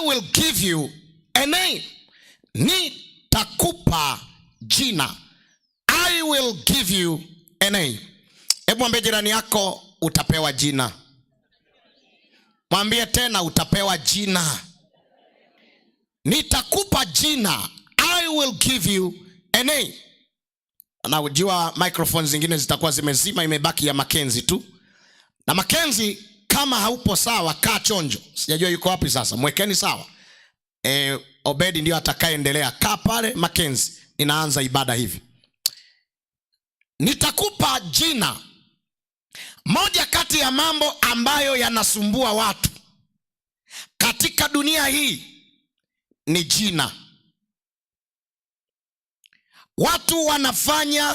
Will give you a name. Nitakupa jina. I will give you a name. Hebu mwambie jirani yako, utapewa jina. Mwambie tena, utapewa jina. Nitakupa jina. I will give you a name. Najua microphone zingine zitakuwa zimezima, imebaki ya Makenzi tu. Na Makenzi, kama haupo sawa, kaa chonjo. Sijajua yuko wapi sasa, mwekeni sawa. Obedi ndio atakayeendelea. Kaa pale Makenzi, ninaanza ibada hivi. Nitakupa jina. Moja kati ya mambo ambayo yanasumbua watu katika dunia hii ni jina. Watu wanafanya,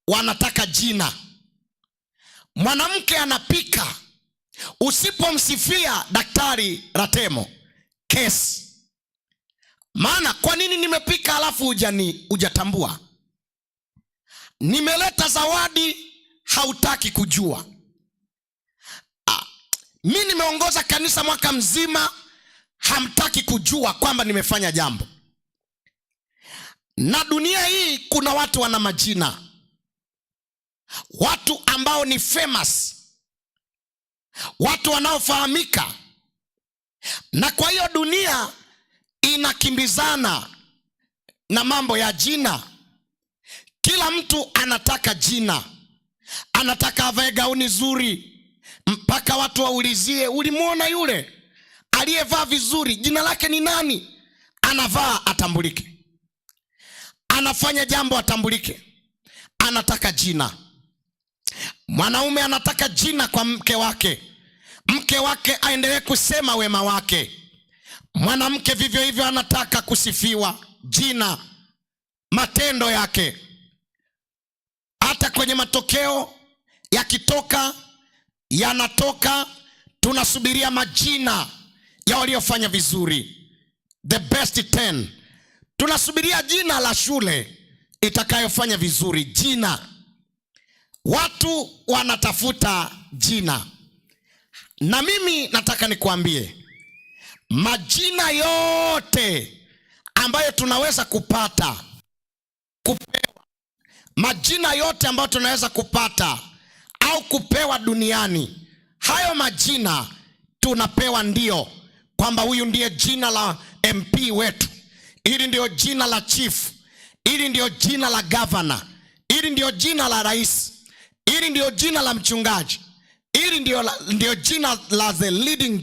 wanataka jina. Mwanamke anapika, usipomsifia Daktari Ratemo, kesi. Maana kwa nini nimepika alafu hujatambua? Nimeleta zawadi, hautaki kujua. Ah, mi nimeongoza kanisa mwaka mzima, hamtaki kujua kwamba nimefanya jambo. Na dunia hii kuna watu wana majina, watu ambao ni famous, watu wanaofahamika. Na kwa hiyo dunia inakimbizana na mambo ya jina. Kila mtu anataka jina, anataka avae gauni zuri, mpaka watu waulizie, ulimwona yule aliyevaa vizuri, jina lake ni nani? Anavaa atambulike, anafanya jambo atambulike, anataka jina. Mwanaume anataka jina kwa mke wake, mke wake aendelee kusema wema wake. Mwanamke vivyo hivyo anataka kusifiwa jina, matendo yake. Hata kwenye matokeo yakitoka, yanatoka, tunasubiria majina ya waliofanya vizuri, the best 10. Tunasubiria jina la shule itakayofanya vizuri, jina. Watu wanatafuta jina, na mimi nataka nikuambie, majina yote ambayo tunaweza kupata kupewa, majina yote ambayo tunaweza kupata au kupewa duniani, hayo majina tunapewa ndio kwamba huyu ndiye jina la MP wetu, hili ndio jina la chief, hili ndio jina la governor, hili ndio jina la rais, hili ndio jina la mchungaji, hili ndio jina la the leading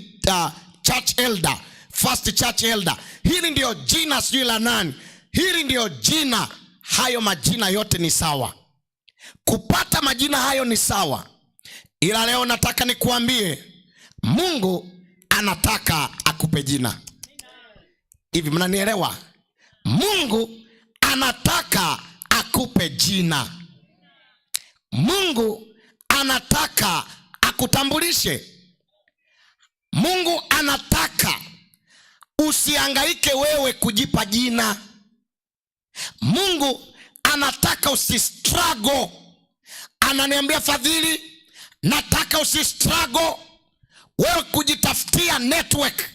church elder, first church elder, hili ndio jina sijui la nani, hili ndio jina. Hayo majina yote ni sawa, kupata majina hayo ni sawa, ila leo nataka nikuambie, Mungu anataka akupe jina. Hivi mnanielewa? Mungu anataka akupe jina. Mungu anataka akutambulishe. Mungu anataka usihangaike wewe kujipa jina. Mungu anataka usistruggle. Ananiambia, Fadhili, nataka usistruggle wewe kujitafutia network.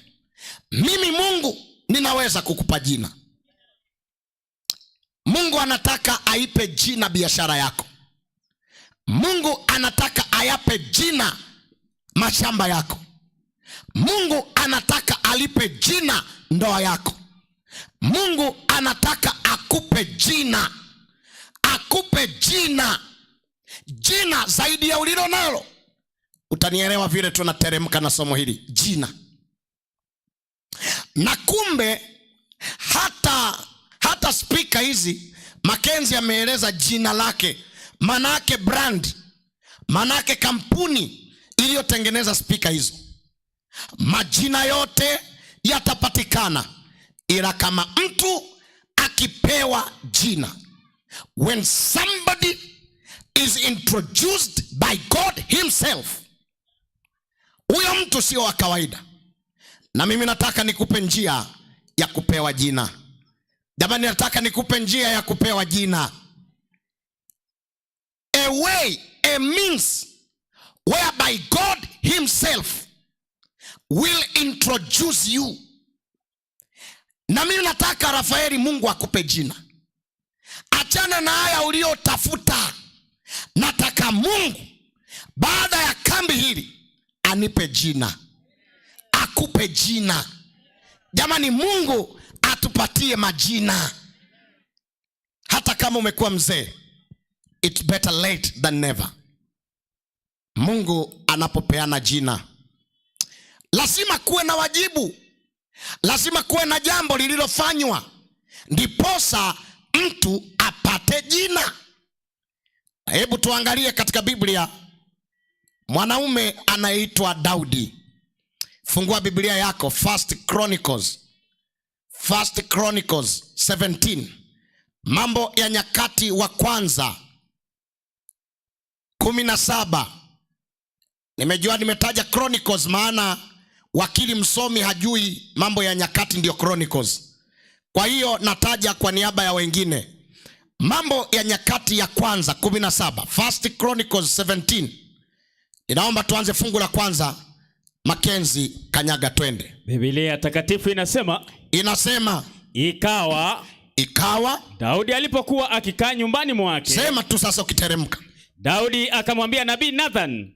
Mimi Mungu ninaweza kukupa jina. Mungu anataka aipe jina biashara yako. Mungu anataka ayape jina mashamba yako. Mungu anataka alipe jina ndoa yako. Mungu anataka akupe jina, akupe jina, jina zaidi ya ulilo nalo. Utanielewa vile tunateremka na somo hili, jina. Na kumbe hata spika hizi Makenzi ameeleza jina lake, manake brand, manake kampuni iliyotengeneza spika hizo. Majina yote yatapatikana, ila kama mtu akipewa jina, when somebody is introduced by God himself, huyo mtu sio wa kawaida. Na mimi nataka nikupe njia ya kupewa jina. Jamani, nataka nikupe njia ya kupewa jina. A way, a means whereby God himself will introduce you. Na mimi nataka Rafaeli, Mungu akupe jina. Achana na haya uliotafuta. Nataka Mungu baada ya kambi hili anipe jina, akupe jina. Jamani, Mungu atupatie majina. Hata kama umekuwa mzee, it's better late than never. Mungu anapopeana jina, lazima kuwe na wajibu, lazima kuwe na jambo lililofanywa ndiposa mtu apate jina. Hebu tuangalie katika Biblia mwanaume anayeitwa Daudi. Fungua Biblia yako First Chronicles, First Chronicles 17, Mambo ya Nyakati wa Kwanza 17. Nimejua nimetaja Chronicles maana wakili msomi hajui mambo ya nyakati ndiyo Chronicles. Kwa hiyo nataja kwa niaba ya wengine. Mambo ya Nyakati ya Kwanza 17, First Chronicles 17. Ninaomba tuanze fungu la kwanza. Makenzi Kanyaga, twende. Biblia takatifu inasema, Inasema, ikawa ikawa Daudi alipokuwa akikaa nyumbani mwake. Sema tu sasa ukiteremka. Daudi akamwambia nabii Nathan,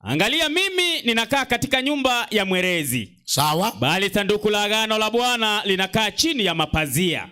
angalia mimi ninakaa katika nyumba ya mwerezi. Sawa. Bali sanduku la agano la Bwana linakaa chini ya mapazia.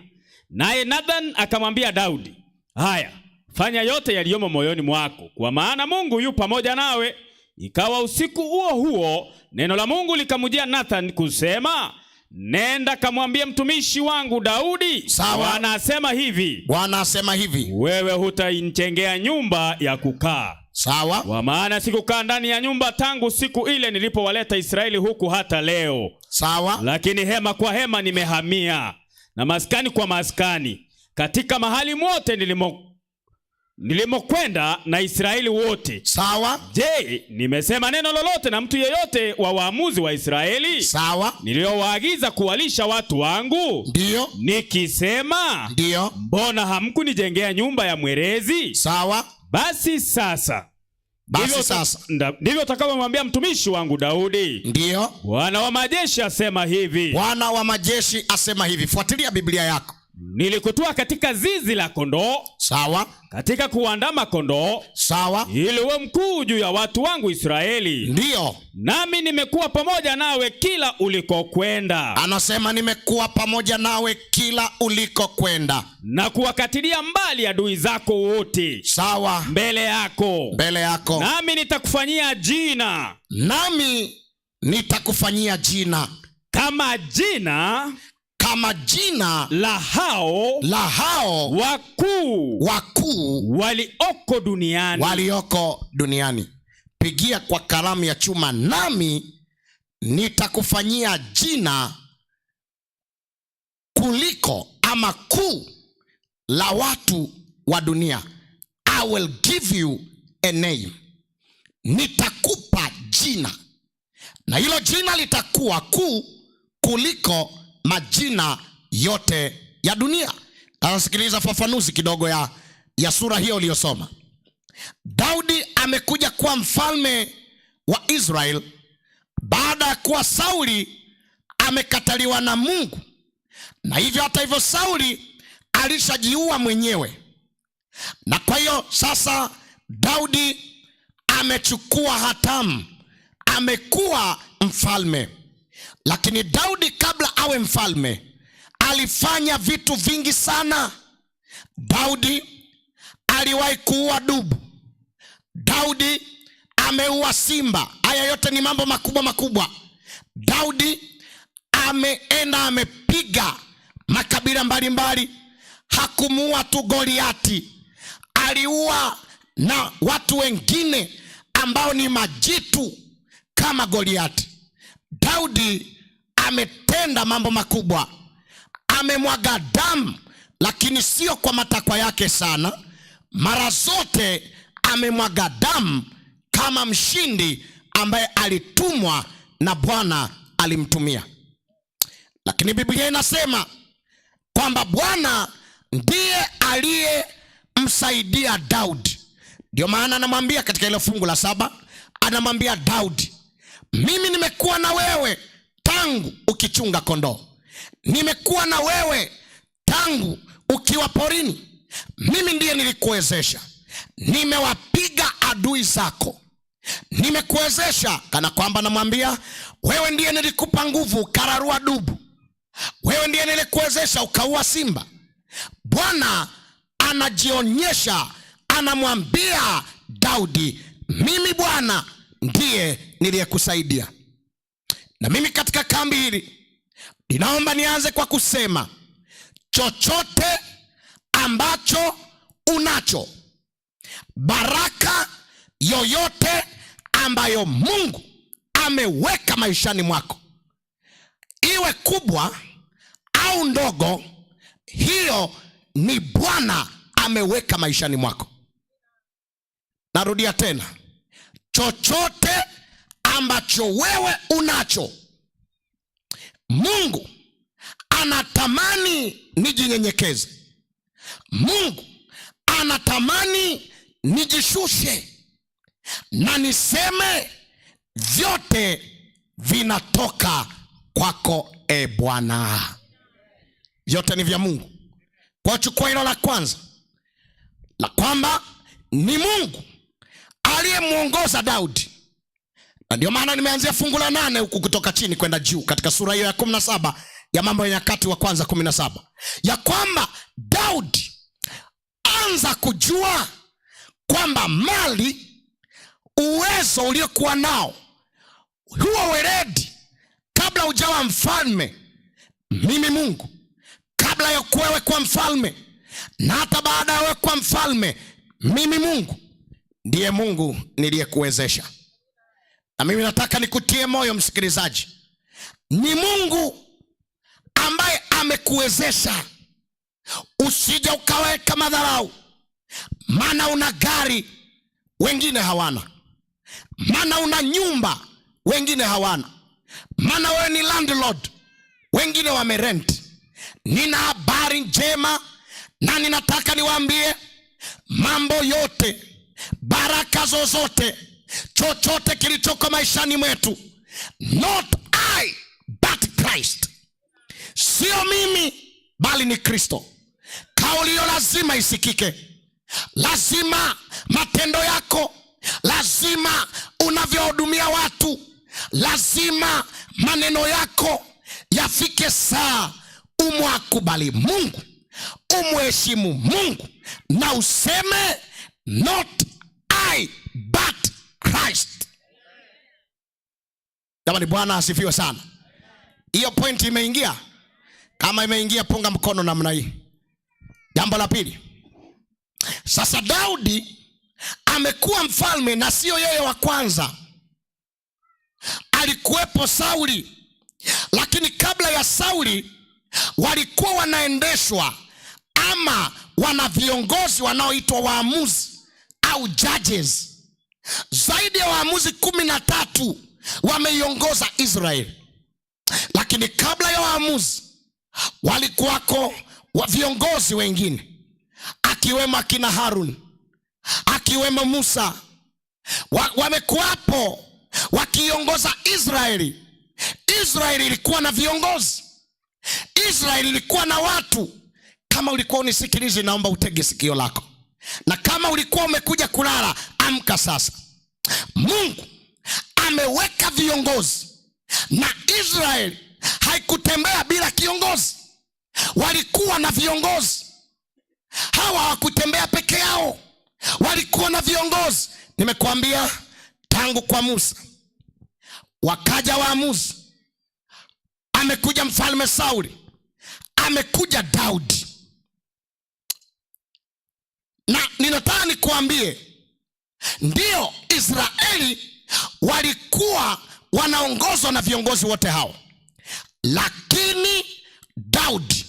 Naye Nathan akamwambia Daudi, haya, fanya yote yaliyomo moyoni mwako, kwa maana Mungu yu pamoja nawe. Ikawa usiku huo huo neno la Mungu likamjia Nathan kusema, nenda kamwambie mtumishi wangu Daudi, Sawa. Bwana asema hivi, Bwana asema hivi, wewe hutaijengea nyumba ya kukaa. Sawa. Kwa maana sikukaa ndani ya nyumba tangu siku ile nilipowaleta Israeli huku hata leo. Sawa. Lakini hema kwa hema nimehamia, na maskani kwa maskani, katika mahali mote nilimokwenda na Israeli wote. Sawa. Je, nimesema neno lolote na mtu yeyote wa waamuzi wa Israeli? Sawa. Niliyowaagiza kuwalisha watu wangu? Ndiyo. Nikisema, Ndiyo. mbona hamkunijengea nyumba ya mwerezi? Sawa. Basi sasa, Basi ndivyo sasa. ndivyo utakavyomwambia mtumishi wangu Daudi, Ndiyo. Bwana wa majeshi asema hivi, Bwana wa majeshi asema hivi. Fuatilia Biblia yako. nilikutoa katika zizi la kondoo, Sawa. katika kuandama kondoo, Sawa. ili uwe mkuu juu ya watu wangu Israeli. Ndiyo. Nami nimekuwa pamoja nawe kila ulikokwenda, Anasema nimekuwa pamoja nawe kila ulikokwenda. na kuwakatilia mbali adui zako wote Sawa. mbele yako, Mbele yako. nami nitakufanyia jina Nami nitakufanyia jina kama jina kama jina la hao la hao wakuu wakuu walioko duniani. walioko duniani. Pigia kwa kalamu ya chuma, nami nitakufanyia jina kuliko ama kuu la watu wa dunia. I will give you a name. Nitakupa jina, na hilo jina litakuwa kuu kuliko majina yote ya dunia. Sasa sikiliza fafanuzi kidogo ya sura hiyo uliyosoma. Daudi amekuja kuwa mfalme wa Israel baada ya kuwa Sauli amekataliwa na Mungu. Na hivyo hata hivyo Sauli alishajiua mwenyewe. Na kwa hiyo sasa Daudi amechukua hatamu, amekuwa mfalme. Lakini Daudi kabla awe mfalme alifanya vitu vingi sana. Daudi aliwahi kuua dubu. Daudi ameua simba. Haya yote ni mambo makubwa makubwa. Daudi ameenda amepiga makabila mbalimbali. Hakumuua tu Goliati, aliua na watu wengine ambao ni majitu kama Goliati. Daudi ametenda mambo makubwa, amemwaga damu, lakini sio kwa matakwa yake sana. Mara zote amemwaga damu kama mshindi ambaye alitumwa na Bwana alimtumia. Lakini Biblia inasema kwamba Bwana ndiye aliyemsaidia Daudi. Ndio maana anamwambia katika ile fungu la 7, anamwambia Daudi, mimi nimekuwa na wewe tangu ukichunga kondoo, Nimekuwa na wewe tangu ukiwa porini, mimi ndiye nilikuwezesha. Nimewapiga adui zako, nimekuwezesha. Kana kwamba namwambia wewe ndiye nilikupa nguvu ukararua dubu, wewe ndiye nilikuwezesha ukaua simba. Bwana anajionyesha, anamwambia Daudi, mimi Bwana ndiye niliyekusaidia. Na mimi katika kambi hili ninaomba nianze kwa kusema, chochote ambacho unacho, baraka yoyote ambayo Mungu ameweka maishani mwako, iwe kubwa au ndogo, hiyo ni Bwana ameweka maishani mwako. Narudia tena, chochote ambacho wewe unacho, Mungu anatamani nijinyenyekeze, Mungu anatamani nijishushe na niseme vyote vinatoka kwako, e Bwana. Vyote ni vya Mungu. Kwa chukua hilo la kwanza, la kwamba ni Mungu aliyemwongoza Daudi. Na ndio maana nimeanzia fungu la 8 huku kutoka chini kwenda juu katika sura hiyo ya 17 ya Mambo ya Nyakati wa Kwanza 17, ya kwamba Daudi anza kujua kwamba mali, uwezo uliokuwa nao, huo weledi kabla hujawa mfalme, mimi Mungu, kabla ya wewe kuwa mfalme na hata baada ya wewe kuwa mfalme, mimi Mungu ndiye Mungu niliyekuwezesha. Na mimi nataka nikutie moyo msikilizaji, ni Mungu ambaye amekuwezesha. Usije ukaweka madharau, maana una gari wengine hawana, maana una nyumba wengine hawana, maana wewe ni landlord wengine wamerent. Nina habari njema na ninataka niwaambie, mambo yote, baraka zozote, chochote kilichoko maishani mwetu, not I but Christ, sio mimi bali ni Kristo. Kauli hiyo lazima isikike, lazima matendo yako, lazima unavyohudumia watu, lazima maneno yako yafike saa umwakubali Mungu, umheshimu Mungu na useme not I but Christ. Jamani, Bwana asifiwe sana. Hiyo point imeingia? Kama imeingia, punga mkono namna hii. Jambo la pili, sasa Daudi amekuwa mfalme na sio yeye wa kwanza. Alikuwepo Sauli, lakini kabla ya Sauli walikuwa wanaendeshwa ama wana viongozi wanaoitwa waamuzi au judges. Zaidi ya waamuzi 13 wameiongoza Israeli. Lakini kabla ya waamuzi walikuwako wa viongozi wengine, akiwemo akina Harun, akiwemo Musa. Wamekuwapo wakiongoza Israeli. Israeli ilikuwa na viongozi, Israeli ilikuwa na watu. Kama ulikuwa unisikilize, naomba utege sikio lako, na kama ulikuwa umekuja kulala, amka sasa. Mungu ameweka viongozi, na Israeli haikutembea bila kiongozi. Walikuwa na viongozi. Hawa hawakutembea peke yao, walikuwa na viongozi. Nimekuambia tangu kwa Musa wakaja waamuzi, amekuja mfalme Sauli, amekuja Daudi. Na ninataka nikuambie, ndio Israeli walikuwa wanaongozwa na viongozi wote hao, lakini Daudi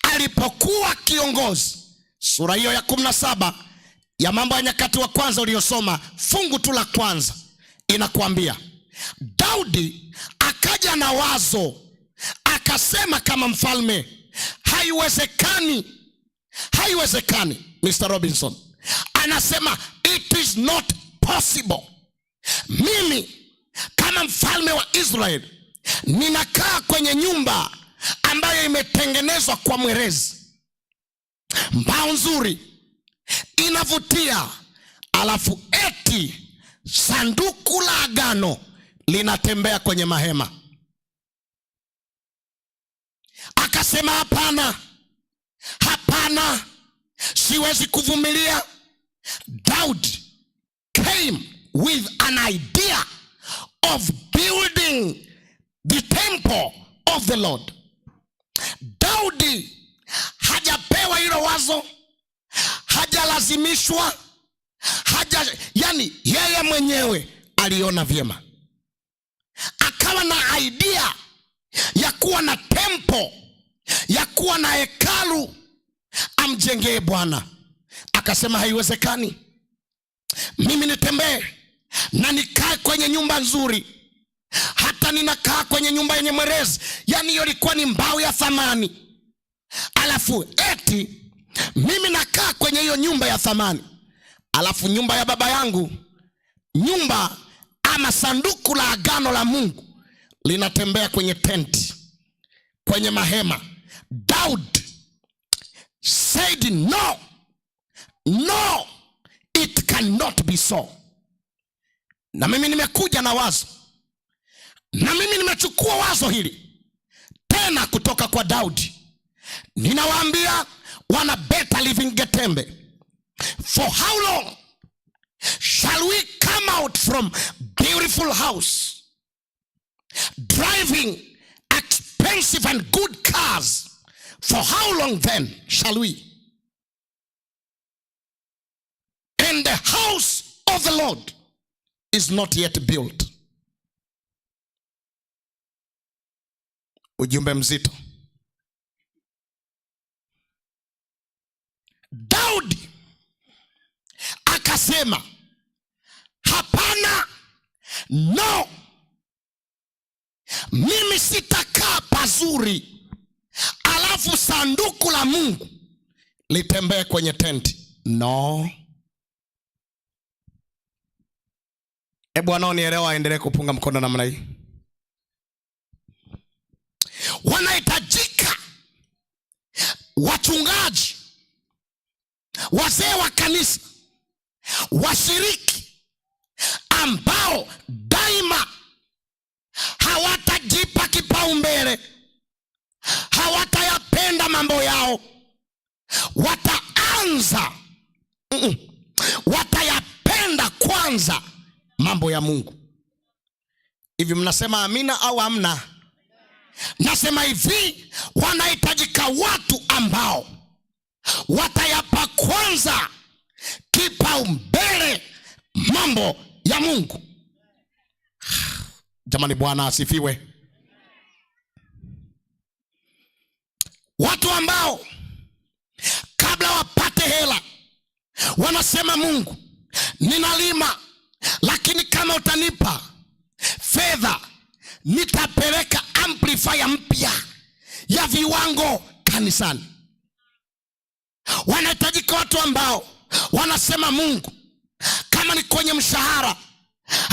alipokuwa kiongozi, sura hiyo ya 17 ya Mambo ya Nyakati wa Kwanza uliyosoma, fungu tu la kwanza inakuambia Daudi akaja na wazo, akasema kama mfalme, haiwezekani, haiwezekani. Mr. Robinson anasema it is not possible. Mimi kama mfalme wa Israel ninakaa kwenye nyumba ambayo imetengenezwa kwa mwerezi, mbao nzuri, inavutia, alafu eti sanduku la agano linatembea kwenye mahema. Akasema hapana, hapana, siwezi kuvumilia. Daud came with an idea of building the temple of the Lord. Daudi hajapewa hilo wazo, hajalazimishwa, yani yeye mwenyewe aliona vyema, akawa na idea ya kuwa na temple, ya kuwa na hekalu amjengee Bwana. Akasema haiwezekani mimi nitembee na nikae kwenye nyumba nzuri, hata ninakaa kwenye nyumba yenye mwerezi, yani hiyo ilikuwa ni mbao ya thamani, alafu eti mimi nakaa kwenye hiyo nyumba ya thamani, alafu nyumba ya baba yangu, nyumba ama sanduku la agano la Mungu linatembea kwenye tenti, kwenye mahema. Daud said no, no, it cannot be so. Na mimi nimekuja na wazo, na mimi nimechukua wazo hili tena kutoka kwa Daudi. Ninawaambia wana Better Living Getembe, for how long shall we come out from beautiful house, driving expensive and good cars? For how long then shall we? And the house of the Lord is not yet built. Ujumbe mzito. Daudi akasema hapana, no, mimi sitakaa pazuri alafu sanduku la Mungu litembee kwenye tenti. No. Hebu wanaonielewa aendelee kupunga mkono namna hii. Wanahitajika wachungaji, wazee wa kanisa, washiriki ambao daima hawatajipa kipaumbele, hawatayapenda mambo yao, wataanza watayapenda kwanza mambo ya Mungu. Hivi mnasema amina au amna? Nasema hivi, wanahitajika watu ambao watayapa kwanza kipaumbele mambo ya Mungu. Jamani, Bwana asifiwe. Watu ambao kabla wapate hela wanasema Mungu, ninalima, lakini kama utanipa fedha nitapeleka amplifier mpya ya viwango kanisani. Wanahitajika watu ambao wanasema Mungu, kama ni kwenye mshahara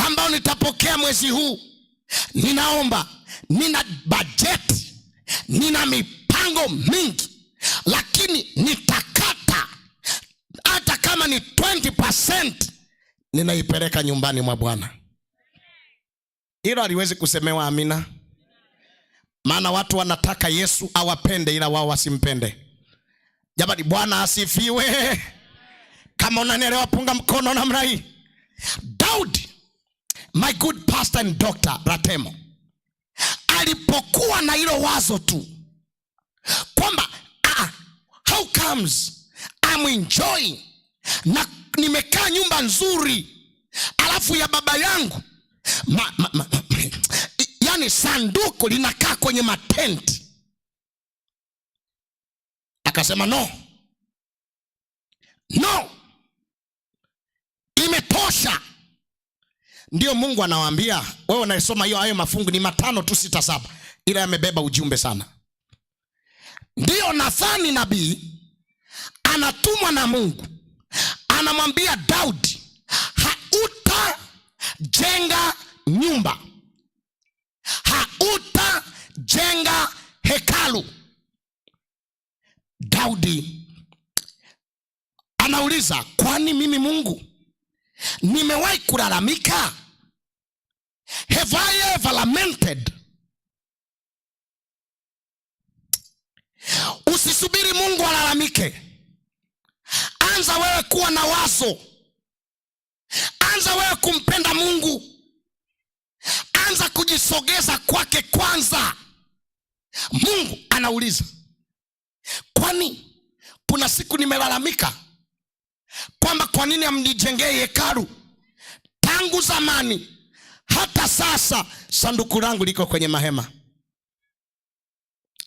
ambao nitapokea mwezi huu, ninaomba, nina bajeti, nina mipango mingi, lakini nitakata hata kama ni 20% ninaipeleka nyumbani mwa Bwana. Hilo haliwezi kusemewa amina, maana watu wanataka Yesu awapende ila wao wasimpende. Jamani, Bwana asifiwe. Kama unanielewa punga mkono namna hii. Daudi, my good pastor and doctor Ratemo, alipokuwa na hilo wazo tu kwamba how comes I'm enjoying na nimekaa nyumba nzuri alafu ya baba yangu yani sanduku linakaa kwenye matenti. Akasema no, no, imetosha. Ndio Mungu anawaambia wewe unayesoma hiyo, hayo mafungu ni 5 tu 6 7, ila yamebeba ujumbe sana. Ndio Nathani nabii anatumwa na Mungu, anamwambia Daudi, hautajenga nyumba, hautajenga hekalu. Daudi anauliza, kwani mimi Mungu nimewahi kulalamika? Have I ever lamented? Usisubiri Mungu alalamike. Anza wewe kuwa na wazo. Anza wewe kumpenda Mungu. Anza kujisogeza kwake kwanza. Mungu anauliza, kwani kuna siku nimelalamika kwamba kwa nini hamnijengei hekalu? Tangu zamani hata sasa sanduku langu liko kwenye mahema.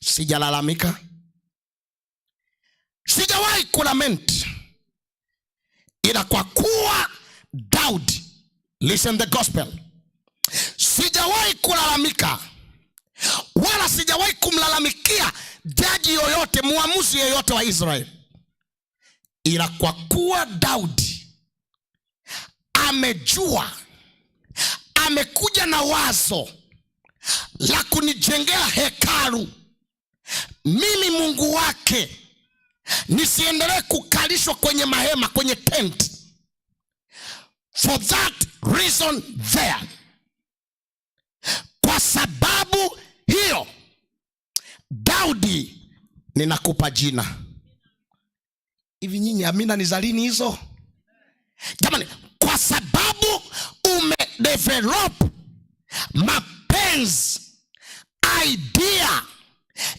Sijalalamika. Sijawahi kulament. Ila kwa kuwa Daudi, listen the gospel, sijawahi kulalamika wala sijawahi kumlalamikia jaji yoyote, muamuzi yoyote wa Israeli. Ila kwa kuwa Daudi amejua, amekuja na wazo la kunijengea hekalu, mimi Mungu wake nisiendelee kukalishwa kwenye mahema, kwenye tent. For that reason there, kwa sababu hiyo Daudi ninakupa jina. Hivi nyinyi amina ni za lini hizo? Jamani, kwa sababu umedevelop mapenzi, idea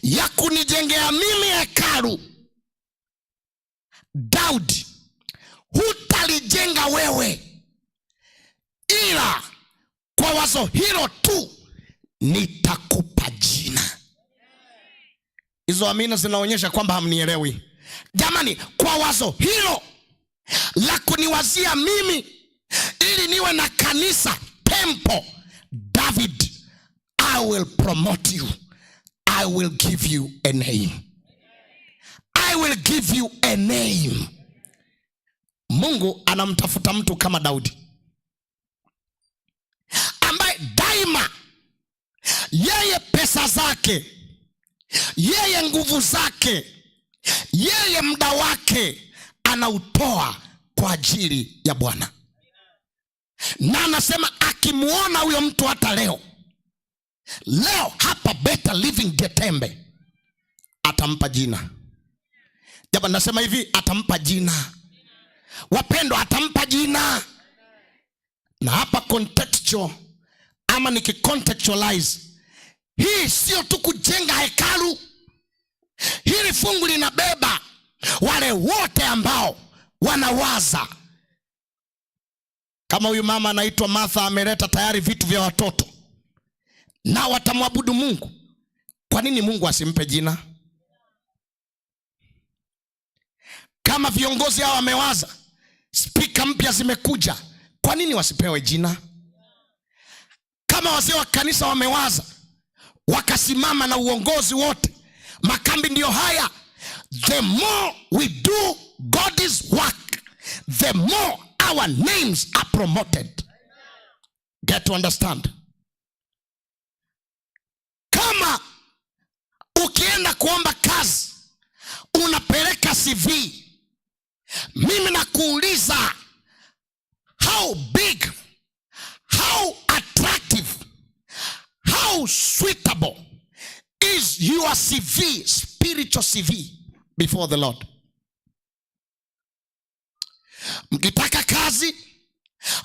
ya kunijengea mimi hekalu, Daudi hutalijenga wewe, ila kwa wazo hilo tu nitakupa jina. Hizo amina zinaonyesha kwamba hamnielewi. Jamani, kwa wazo hilo la kuniwazia mimi ili niwe na kanisa temple, David, I will promote you. I will give you a name. I will give you a name. Mungu anamtafuta mtu kama Daudi ambaye daima yeye pesa zake, yeye nguvu zake, yeye muda wake anautoa kwa ajili ya Bwana. Na anasema akimuona huyo mtu hata leo, leo hapa Better Living Getembe, atampa jina. Jamani, nasema hivi, atampa jina. Wapendwa, atampa jina. Na hapa contextual, ama nikicontextualize, hii sio tu kujenga hekalu. Hili fungu linabeba wale wote ambao wanawaza. Kama huyu mama anaitwa Martha ameleta tayari vitu vya watoto na watamwabudu Mungu, kwa nini Mungu asimpe jina? Kama viongozi hao wamewaza, spika mpya zimekuja, kwa nini wasipewe jina? Kama wazee wa kanisa wamewaza, wakasimama na uongozi wote, makambi ndiyo haya. The more we do God's work, the more our names are promoted. Get to understand. Kama ukienda kuomba kazi unapeleka CV, mimi nakuuliza, how big, how attractive, how suitable is your CV, spiritual CV before the Lord? Mkitaka kazi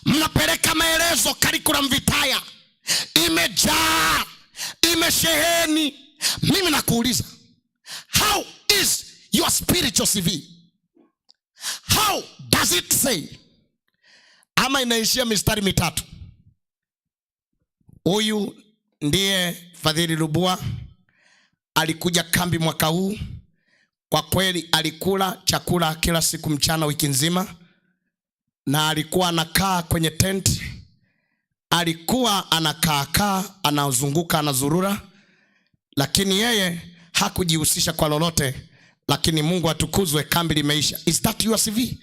mnapeleka maelezo, curriculum vitae imejaa, imesheheni. Mimi nakuuliza, how is your spiritual CV? How does it say? Ama inaishia mistari mitatu. Huyu ndiye Fadhili Lubua, alikuja kambi mwaka huu. Kwa kweli alikula chakula kila siku mchana wiki nzima, na alikuwa anakaa kwenye tent, alikuwa anakaa anazunguka, anazurura, lakini yeye hakujihusisha kwa lolote. Lakini Mungu atukuzwe, kambi limeisha. Is that your CV?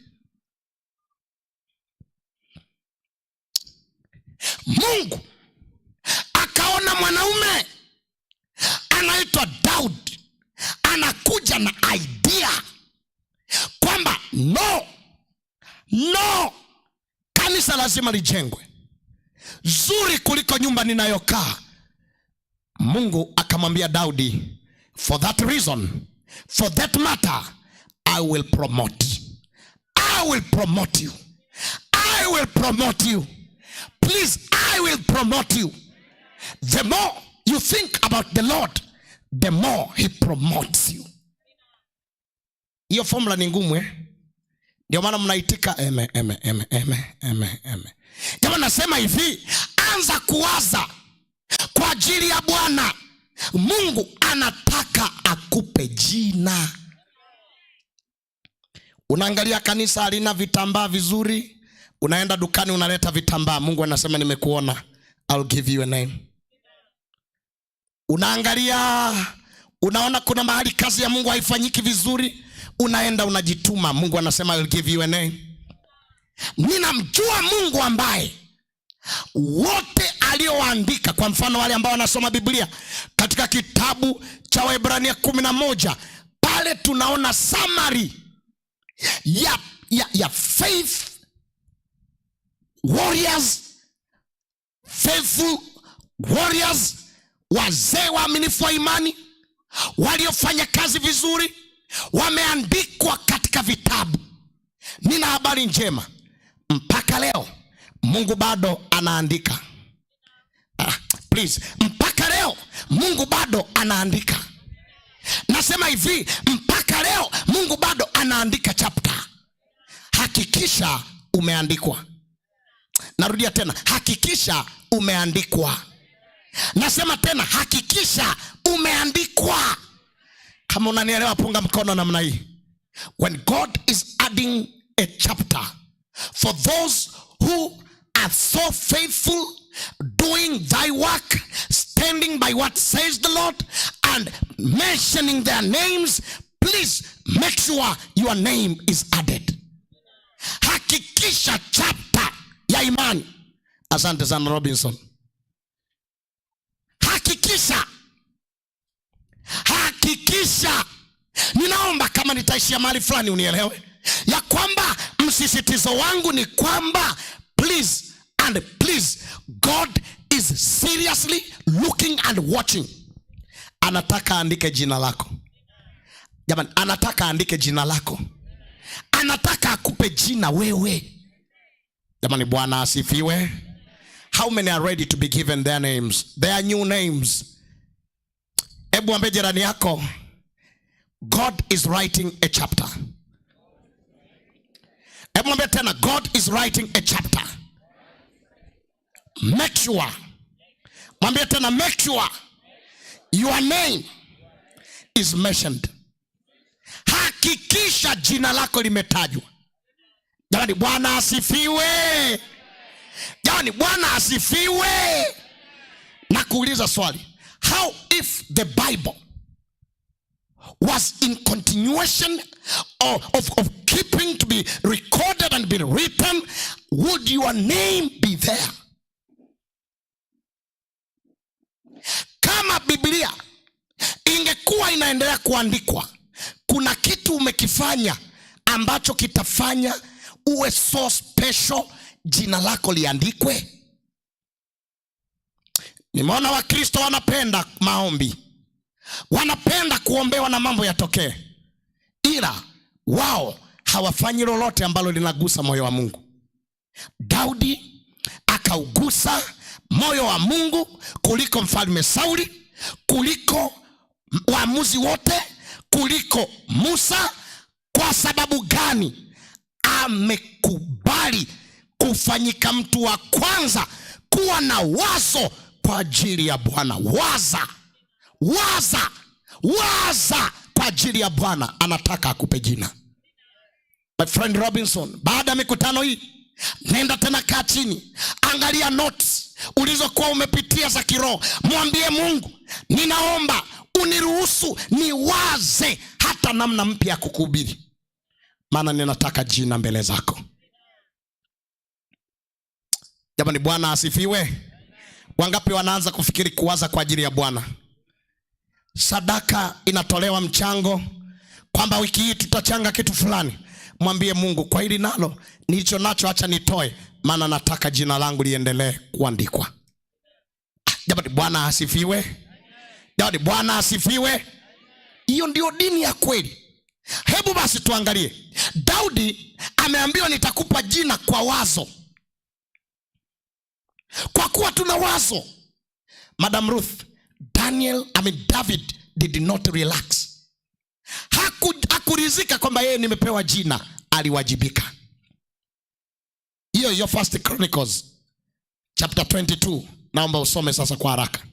Mungu akaona mwanaume Anaitwa Daud, anakuja na idea kwamba no, no, kanisa lazima lijengwe zuri kuliko nyumba ninayokaa. Mungu akamwambia Daudi, for that reason, for that matter, I will promote. I will promote you. I will promote you. Please, I will promote you. The more you think about the Lord, the more he promotes you. Hiyo formula ni ngumu, eh? Ndio maana mnaitika eme, eme, eme, eme, eme, eme. Jamani, nasema hivi, anza kuwaza kwa ajili ya Bwana. Mungu anataka akupe jina. Unaangalia kanisa halina vitambaa vizuri, unaenda dukani unaleta vitambaa. Mungu anasema, nimekuona, I'll give you a name. Unaangalia, unaona kuna mahali kazi ya Mungu haifanyiki vizuri, unaenda unajituma. Mungu anasema, I'll give you a name. Ninamjua Mungu ambaye wote aliowaandika, kwa mfano wale ambao wanasoma Biblia katika kitabu cha Waebrania 11, pale tunaona summary ya faith warriors, faithful warriors, wazee waaminifu wa imani waliofanya kazi vizuri, wameandikwa katika vitabu. Nina habari njema, mpaka leo Mungu bado anaandika. Ah, please, mpaka leo Mungu bado anaandika. Nasema hivi, mpaka leo Mungu bado anaandika chapter. Hakikisha umeandikwa. Narudia tena, hakikisha umeandikwa. Nasema tena, hakikisha umeandikwa. Kama unanielewa, punga mkono namna hii. When God is adding a chapter for those who are so faithful, doing thy work, standing by what says the Lord, and mentioning their names, please make sure your name is added. Hakikisha chapter ya imani. Asante sana, Robinson. Hakikisha, hakikisha. Ninaomba kama nitaishia mahali fulani unielewe ya kwamba msisitizo wangu ni kwamba please and please, God is seriously looking and watching. Anataka aandike jina lako, jamani, anataka aandike jina lako, anataka akupe jina wewe. Jamani, Bwana asifiwe. How many are ready to be given their names, their new names? Hebu ambie jirani yako, God is writing a chapter. Hebu mwambie tena, God is writing a chapter. Make sure, mwambie tena, make sure your name is mentioned. Hakikisha jina lako limetajwa. Jamani, Bwana asifiwe. Jamani, Bwana asifiwe. Na kuuliza swali, how if the Bible was in continuation of keeping to be recorded and be written, would your name be there? Kama Biblia ingekuwa inaendelea kuandikwa, kuna kitu umekifanya ambacho kitafanya uwe so special, jina lako liandikwe? Nimeona Wakristo wanapenda maombi, wanapenda kuombewa na mambo yatokee, ila wao hawafanyi lolote ambalo linagusa moyo wa Mungu. Daudi akaugusa moyo wa Mungu kuliko mfalme Sauli, kuliko waamuzi wote, kuliko Musa. Kwa sababu gani? Amekubali kufanyika mtu wa kwanza kuwa na wazo kwa ajili ya Bwana. Waza, waza, waza kwa ajili ya Bwana. Anataka akupe jina. My friend Robinson, baada ya mikutano hii, nenda tena, kaa chini, angalia notes ulizokuwa umepitia za kiroho, mwambie Mungu, ninaomba uniruhusu niwaze hata namna mpya ya kukuhubiri, maana ninataka jina mbele zako. Jamani, Bwana asifiwe. Wangapi wanaanza kufikiri kuwaza kwa ajili ya Bwana? Sadaka inatolewa, mchango kwamba wiki hii tutachanga kitu fulani. Mwambie Mungu, kwa hili nalo nilicho nacho acha nitoe, maana nataka jina langu liendelee kuandikwa. Jamani, Bwana asifiwe. Jamani, Bwana asifiwe. Hiyo ndio dini ya kweli. Hebu basi tuangalie. Daudi ameambiwa nitakupa jina kwa wazo. Kwa kuwa tuna wazo. Madam Ruth, David did not relax. Hakuridhika kwamba yeye nimepewa jina, aliwajibika. Hiyo hiyo First Chronicles chapter 22. Naomba usome sasa kwa haraka.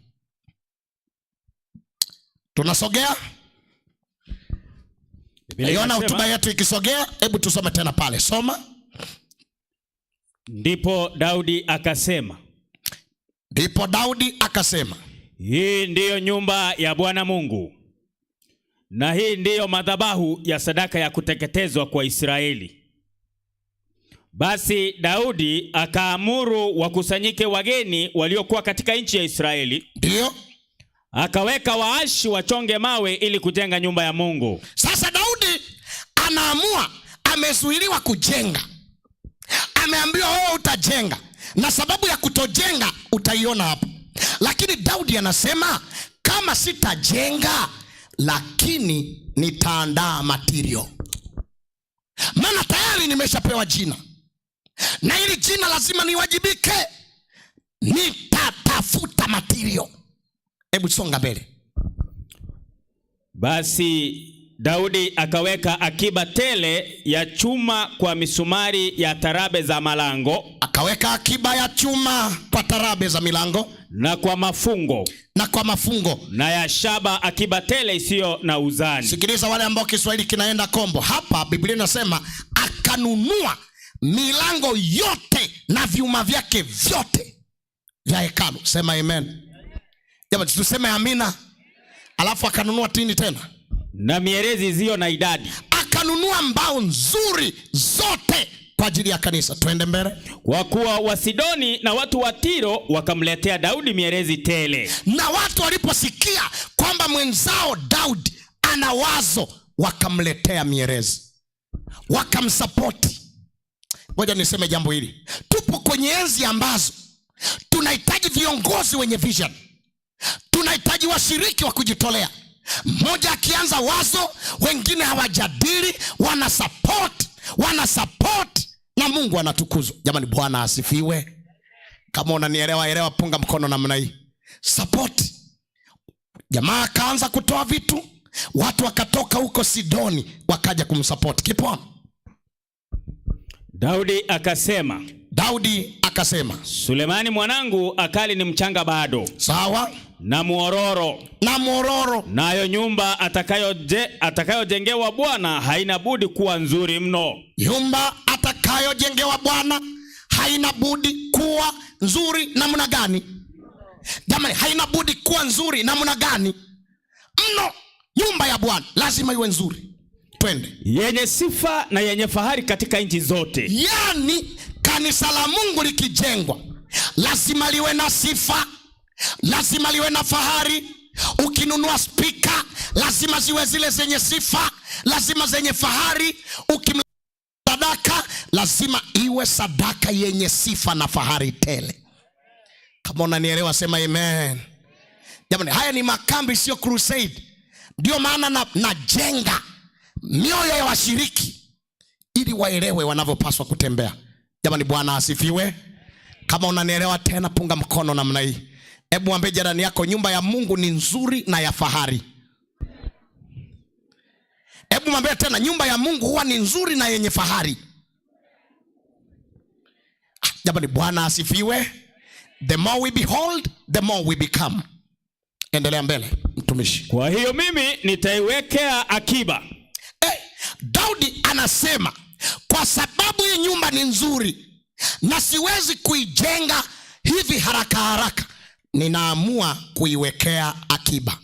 Tunasogea? Biblia Naiona inasema, hotuba yetu ikisogea, hebu tusome tena pale. Soma. Ndipo Daudi akasema, Ndipo Daudi akasema, hii ndiyo nyumba ya Bwana Mungu, na hii ndiyo madhabahu ya sadaka ya kuteketezwa kwa Israeli. Basi Daudi akaamuru wakusanyike wageni waliokuwa katika nchi ya Israeli, Ndio. akaweka waashi wachonge mawe ili kujenga nyumba ya Mungu. Sasa Daudi anaamua, amezuiliwa kujenga. Ameambiwa wewe utajenga, na sababu ya kutojenga utaiona hapo. Lakini Daudi anasema kama sitajenga, lakini nitaandaa material. Maana tayari nimeshapewa jina, na hili jina lazima niwajibike. Nitatafuta material. Hebu songa mbele. Basi Daudi akaweka akiba tele ya chuma kwa misumari ya tarabe za malango Akaweka akiba ya chuma kwa tarabe za milango na kwa mafungo, na kwa mafungo, na ya shaba akiba tele isiyo na uzani. Sikiliza wale ambao Kiswahili kinaenda kombo. Hapa Biblia inasema akanunua milango yote na vyuma vyake vyote vya hekalu. Sema amen. Jamani, tuseme amina. Alafu akanunua tini tena, na mierezi isiyo na idadi. Akanunua mbao nzuri zote kwa ajili ya kanisa. Twende mbele. Kwa kuwa Wasidoni na watu wa Tiro wakamletea Daudi mierezi tele. Na watu waliposikia kwamba mwenzao Daudi ana wazo, wakamletea mierezi, wakamsapoti. Ngoja niseme jambo hili. Tupo kwenye enzi ambazo tunahitaji viongozi wenye vision. Tunahitaji washiriki wa kujitolea. Mmoja akianza wazo, wengine hawajadili, wana support na Mungu anatukuzwa. Jamani, Bwana asifiwe. Kama unanielewa elewa, punga mkono namna hii. Support. Jamaa akaanza kutoa vitu, watu wakatoka huko Sidoni wakaja kumsupport. Keep on. Daudi akasema, Daudi akasema, Sulemani mwanangu akali ni mchanga bado. Sawa. Na muororo. Na muororo. Nayo nyumba atakayojengewa Bwana haina budi kuwa nzuri mno. Nyumba atakayojengewa Bwana haina budi kuwa nzuri namna gani? Jamani, haina budi kuwa nzuri namna gani? Mno. Nyumba ya Bwana lazima iwe nzuri. Twende. Yenye sifa na yenye fahari katika nchi zote. Yaani kanisa la Mungu likijengwa lazima liwe na sifa, lazima liwe na fahari. Ukinunua speaker lazima ziwe zile zenye sifa, lazima zenye fahari. Ukimleta sadaka lazima iwe sadaka yenye sifa na fahari tele. Kama unanielewa sema amen. Jamani, haya ni makambi, sio crusade. Ndio maana najenga mioyo ya washiriki ili waelewe wanavyopaswa kutembea. Jamani, Bwana asifiwe. Kama unanielewa tena punga mkono namna hii. Hebu mwambie jirani yako, nyumba ya Mungu ni nzuri na ya fahari. Hebu mwambie tena, nyumba ya Mungu huwa ni nzuri na yenye fahari. Jamani, Bwana asifiwe. The more we behold, the more we become. Endelea mbele mtumishi. Kwa hiyo mimi nitaiwekea akiba. Daudi anasema kwa sababu hii nyumba ni nzuri na siwezi kuijenga hivi haraka haraka, ninaamua kuiwekea akiba.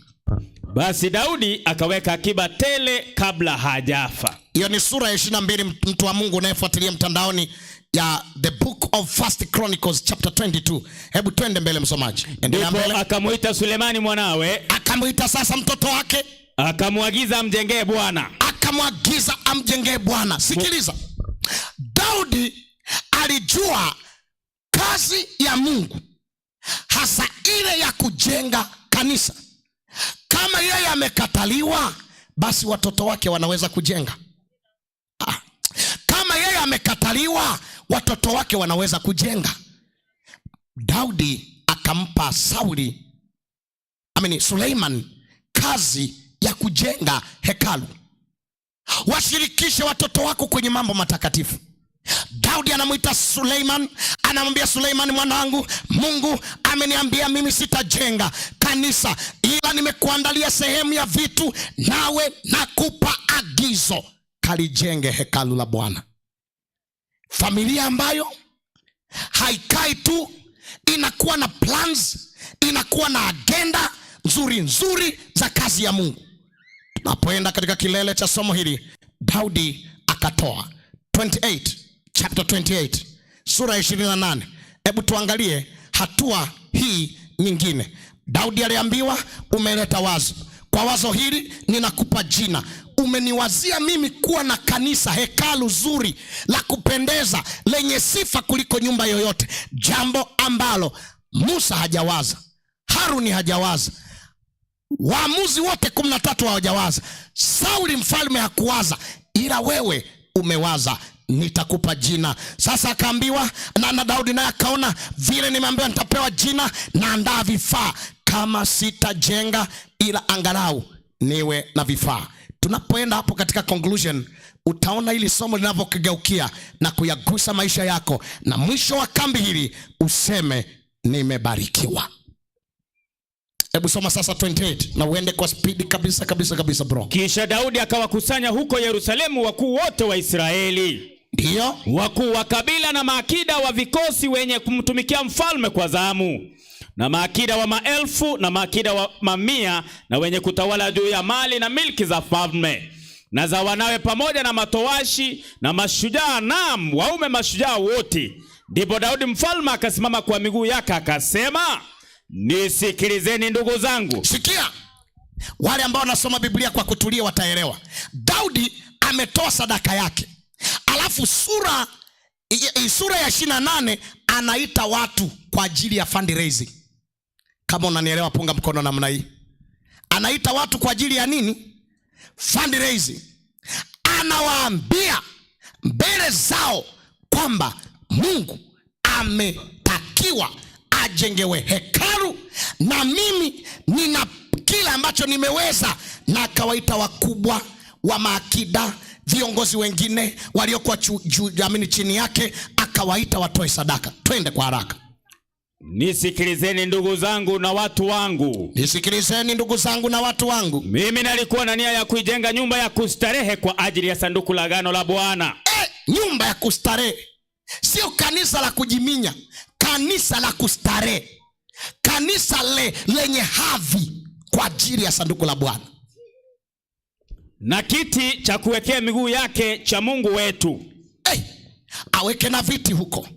Basi Daudi akaweka akiba tele kabla hajafa. Hiyo ni sura ya 22, mtu wa Mungu unayefuatilia mtandaoni. ya the book of First Chronicles chapter 22. Hebu twende mbele, msomaji, endelea Ndipo mbele. Akamwita Sulemani mwanawe, Akamwita sasa mtoto wake, akamwagiza amjengee Bwana. Akamwagiza amjengee Bwana. Sikiliza, Daudi alijua kazi ya Mungu, hasa ile ya kujenga kanisa. Kama yeye amekataliwa, basi watoto wake wanaweza kujenga. Ah. Kama yeye amekataliwa, watoto wake wanaweza kujenga. Daudi akampa Sauli, amini, Suleiman kazi ya kujenga hekalu. Washirikishe watoto wako kwenye mambo matakatifu. Daudi anamwita Suleiman, anamwambia Suleiman, mwanangu, Mungu ameniambia mimi sitajenga kanisa, ila nimekuandalia sehemu ya vitu, nawe nakupa agizo, kalijenge hekalu la Bwana. Familia ambayo haikai tu, inakuwa na plans, inakuwa na agenda nzuri nzuri za kazi ya Mungu. Tunapoenda katika kilele cha somo hili, Daudi akatoa 28, chapter 28, sura ya 28. Hebu tuangalie hatua hii nyingine. Daudi aliambiwa, umeleta wazo, kwa wazo hili ninakupa jina. Umeniwazia mimi kuwa na kanisa, hekalu zuri la kupendeza lenye sifa kuliko nyumba yoyote, jambo ambalo Musa hajawaza, Haruni hajawaza, waamuzi wote 13 hawajawaza, Sauli mfalme hakuwaza, ila wewe umewaza, nitakupa jina. Sasa akaambiwa na Daudi naye akaona vile nimeambiwa nitapewa jina, naandaa vifaa, kama sitajenga ila angalau niwe na vifaa. Tunapoenda hapo katika conclusion, utaona hili somo linavyokigeukia na kuyagusa maisha yako, na mwisho wa kambi hili useme nimebarikiwa. Hebu soma sasa 28 na uende kwa spidi kabisa kabisa kabisa, bro. Kisha Daudi akawakusanya huko Yerusalemu wakuu wote wa Israeli, wakuu wa kabila na maakida wa vikosi wenye kumtumikia mfalme kwa zamu, na maakida wa maelfu na maakida wa mamia, na wenye kutawala juu ya mali na milki za falme na za wanawe, pamoja na matowashi na mashujaa, naam, waume mashujaa wote. Ndipo Daudi mfalme akasimama kwa miguu yake akasema, nisikilizeni ndugu zangu. Sikia, wale ambao wanasoma Biblia kwa kutulia wataelewa. Daudi ametoa sadaka yake, alafu sura ya 28 anaita watu kwa ajili ya fundraising. Kama unanielewa punga mkono namna hii. Anaita watu kwa ajili ya nini? Fundraising. Anawaambia mbele zao kwamba Mungu ametakiwa ajengewe hekalu na mimi nina kila ambacho nimeweza. Na akawaita wakubwa wa maakida, viongozi wengine waliokuwa chini yake, akawaita watoe sadaka. Twende kwa haraka. Nisikilizeni ndugu zangu na watu wangu. Nisikilizeni ndugu zangu na watu wangu. Mimi nalikuwa na nia ya kuijenga nyumba ya kustarehe kwa ajili ya sanduku la agano la Bwana. Nyumba ya kustarehe. Sio kanisa la kujiminya, kanisa la kustarehe. Kanisa lenye hadhi kwa ajili ya sanduku la Bwana. Na kiti cha kuwekea miguu yake cha Mungu wetu. Aweke na viti huko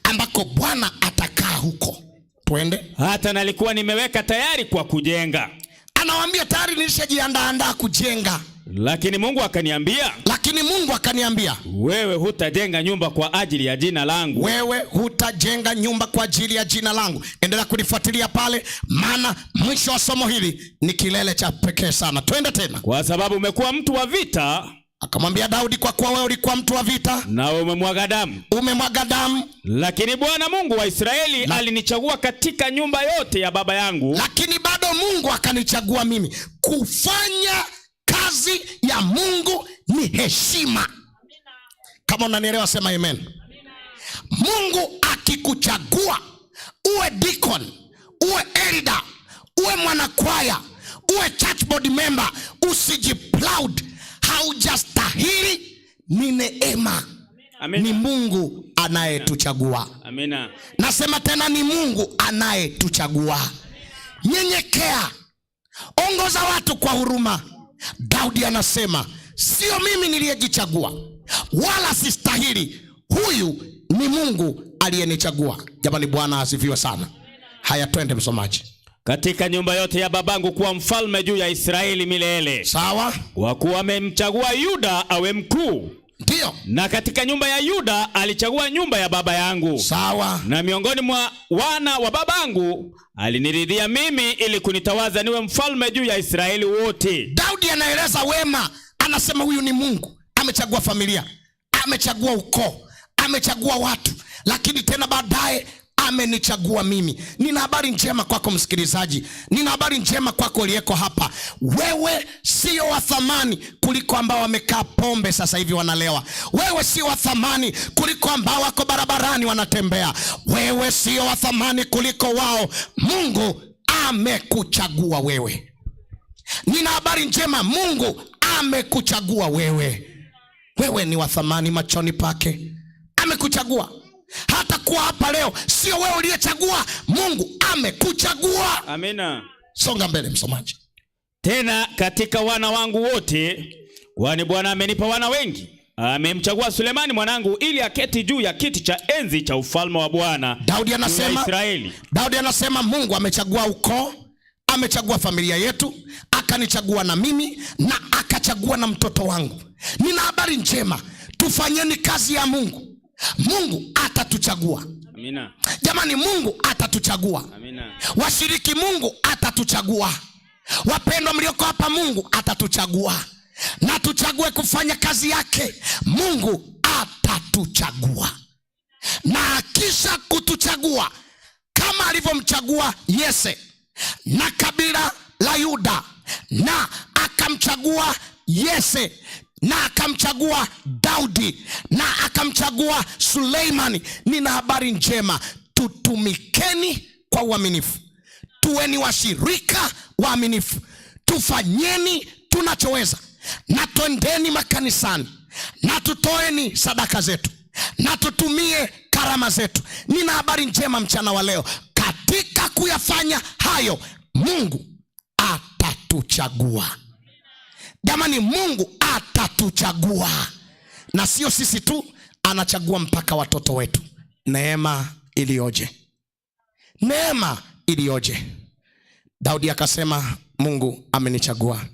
ambako Bwana atakaa huko. Twende. Hata nalikuwa nimeweka tayari kwa kujenga. Anawaambia tayari nilishajiandaa kujenga. Lakini Mungu akaniambia, Lakini Mungu akaniambia, wewe hutajenga nyumba kwa ajili ya jina langu. Wewe hutajenga nyumba kwa ajili ya jina langu. Endelea kunifuatilia pale, maana mwisho wa somo hili ni kilele cha pekee sana. Twende tena. Kwa sababu umekuwa mtu wa vita. Akamwambia Daudi, kwa kuwa wewe ulikuwa mtu wa vita, na umemwaga damu. Umemwaga damu. Lakini Bwana Mungu wa Israeli alinichagua katika nyumba yote ya baba yangu. Lakini bado Mungu akanichagua mimi. Kufanya kazi ya Mungu ni heshima. Kama unanielewa sema amen. Mungu akikuchagua uwe deacon, uwe elder, uwe mwanakwaya, uwe church board member, usijiproud. Haujastahili, ni neema. Amina. Ni Mungu anayetuchagua. Amina. Nasema tena ni Mungu anayetuchagua. Nyenyekea, ongoza watu kwa huruma. Daudi anasema sio mimi niliyejichagua, wala sistahili. Huyu ni Mungu aliyenichagua. Jamani, Bwana asifiwe sana. Haya, twende msomaji. Katika nyumba yote ya babangu kuwa mfalme juu ya Israeli milele. Sawa? Kwa kuwa amemchagua Yuda awe mkuu. Ndiyo. Na katika nyumba ya Yuda alichagua nyumba ya baba yangu. Sawa. Na miongoni mwa wana wa babangu aliniridhia mimi ili kunitawaza niwe mfalme juu ya Israeli wote. Daudi anaeleza wema, anasema huyu ni Mungu, amechagua familia, amechagua ukoo, amechagua watu, lakini tena baadaye amenichagua mimi. Nina habari njema kwako msikilizaji, nina habari njema kwako uliyeko hapa. Wewe sio wa thamani kuliko ambao wamekaa pombe sasa hivi wanalewa. Wewe sio wa thamani kuliko ambao wako barabarani wanatembea. Wewe sio wa thamani kuliko wao. Mungu amekuchagua wewe. Nina habari njema, Mungu amekuchagua wewe. Wewe ni wa thamani machoni pake, amekuchagua. Hata kuwa hapa leo sio wewe uliyechagua, Mungu amekuchagua. Amina. Songa mbele msomaji. Tena katika wana wangu wote, kwani Bwana amenipa wana wengi, amemchagua Sulemani mwanangu ili aketi juu ya kiti cha enzi cha ufalme wa Bwana. Daudi anasema, Israeli. Daudi anasema Mungu amechagua ukoo, amechagua familia yetu, akanichagua na mimi na akachagua na mtoto wangu. Nina habari njema, tufanyeni kazi ya Mungu. Mungu atatuchagua. Amina. Jamani, Mungu atatuchagua. Amina. Washiriki, Mungu atatuchagua. Wapendwa mlioko hapa, Mungu atatuchagua. Na tuchague kufanya kazi yake. Mungu atatuchagua. Na akisha kutuchagua kama alivyomchagua Yese na kabila la Yuda, na akamchagua Yese na akamchagua Daudi na akamchagua Suleimani. Nina habari njema, tutumikeni kwa uaminifu, tuweni washirika waaminifu, tufanyeni tunachoweza, na twendeni makanisani, na tutoeni sadaka zetu, na tutumie karama zetu. Nina habari njema mchana wa leo, katika kuyafanya hayo Mungu atatuchagua. Jamani, Mungu atatuchagua. Na sio sisi tu, anachagua mpaka watoto wetu. Neema iliyoje! Neema iliyoje! Daudi akasema Mungu amenichagua.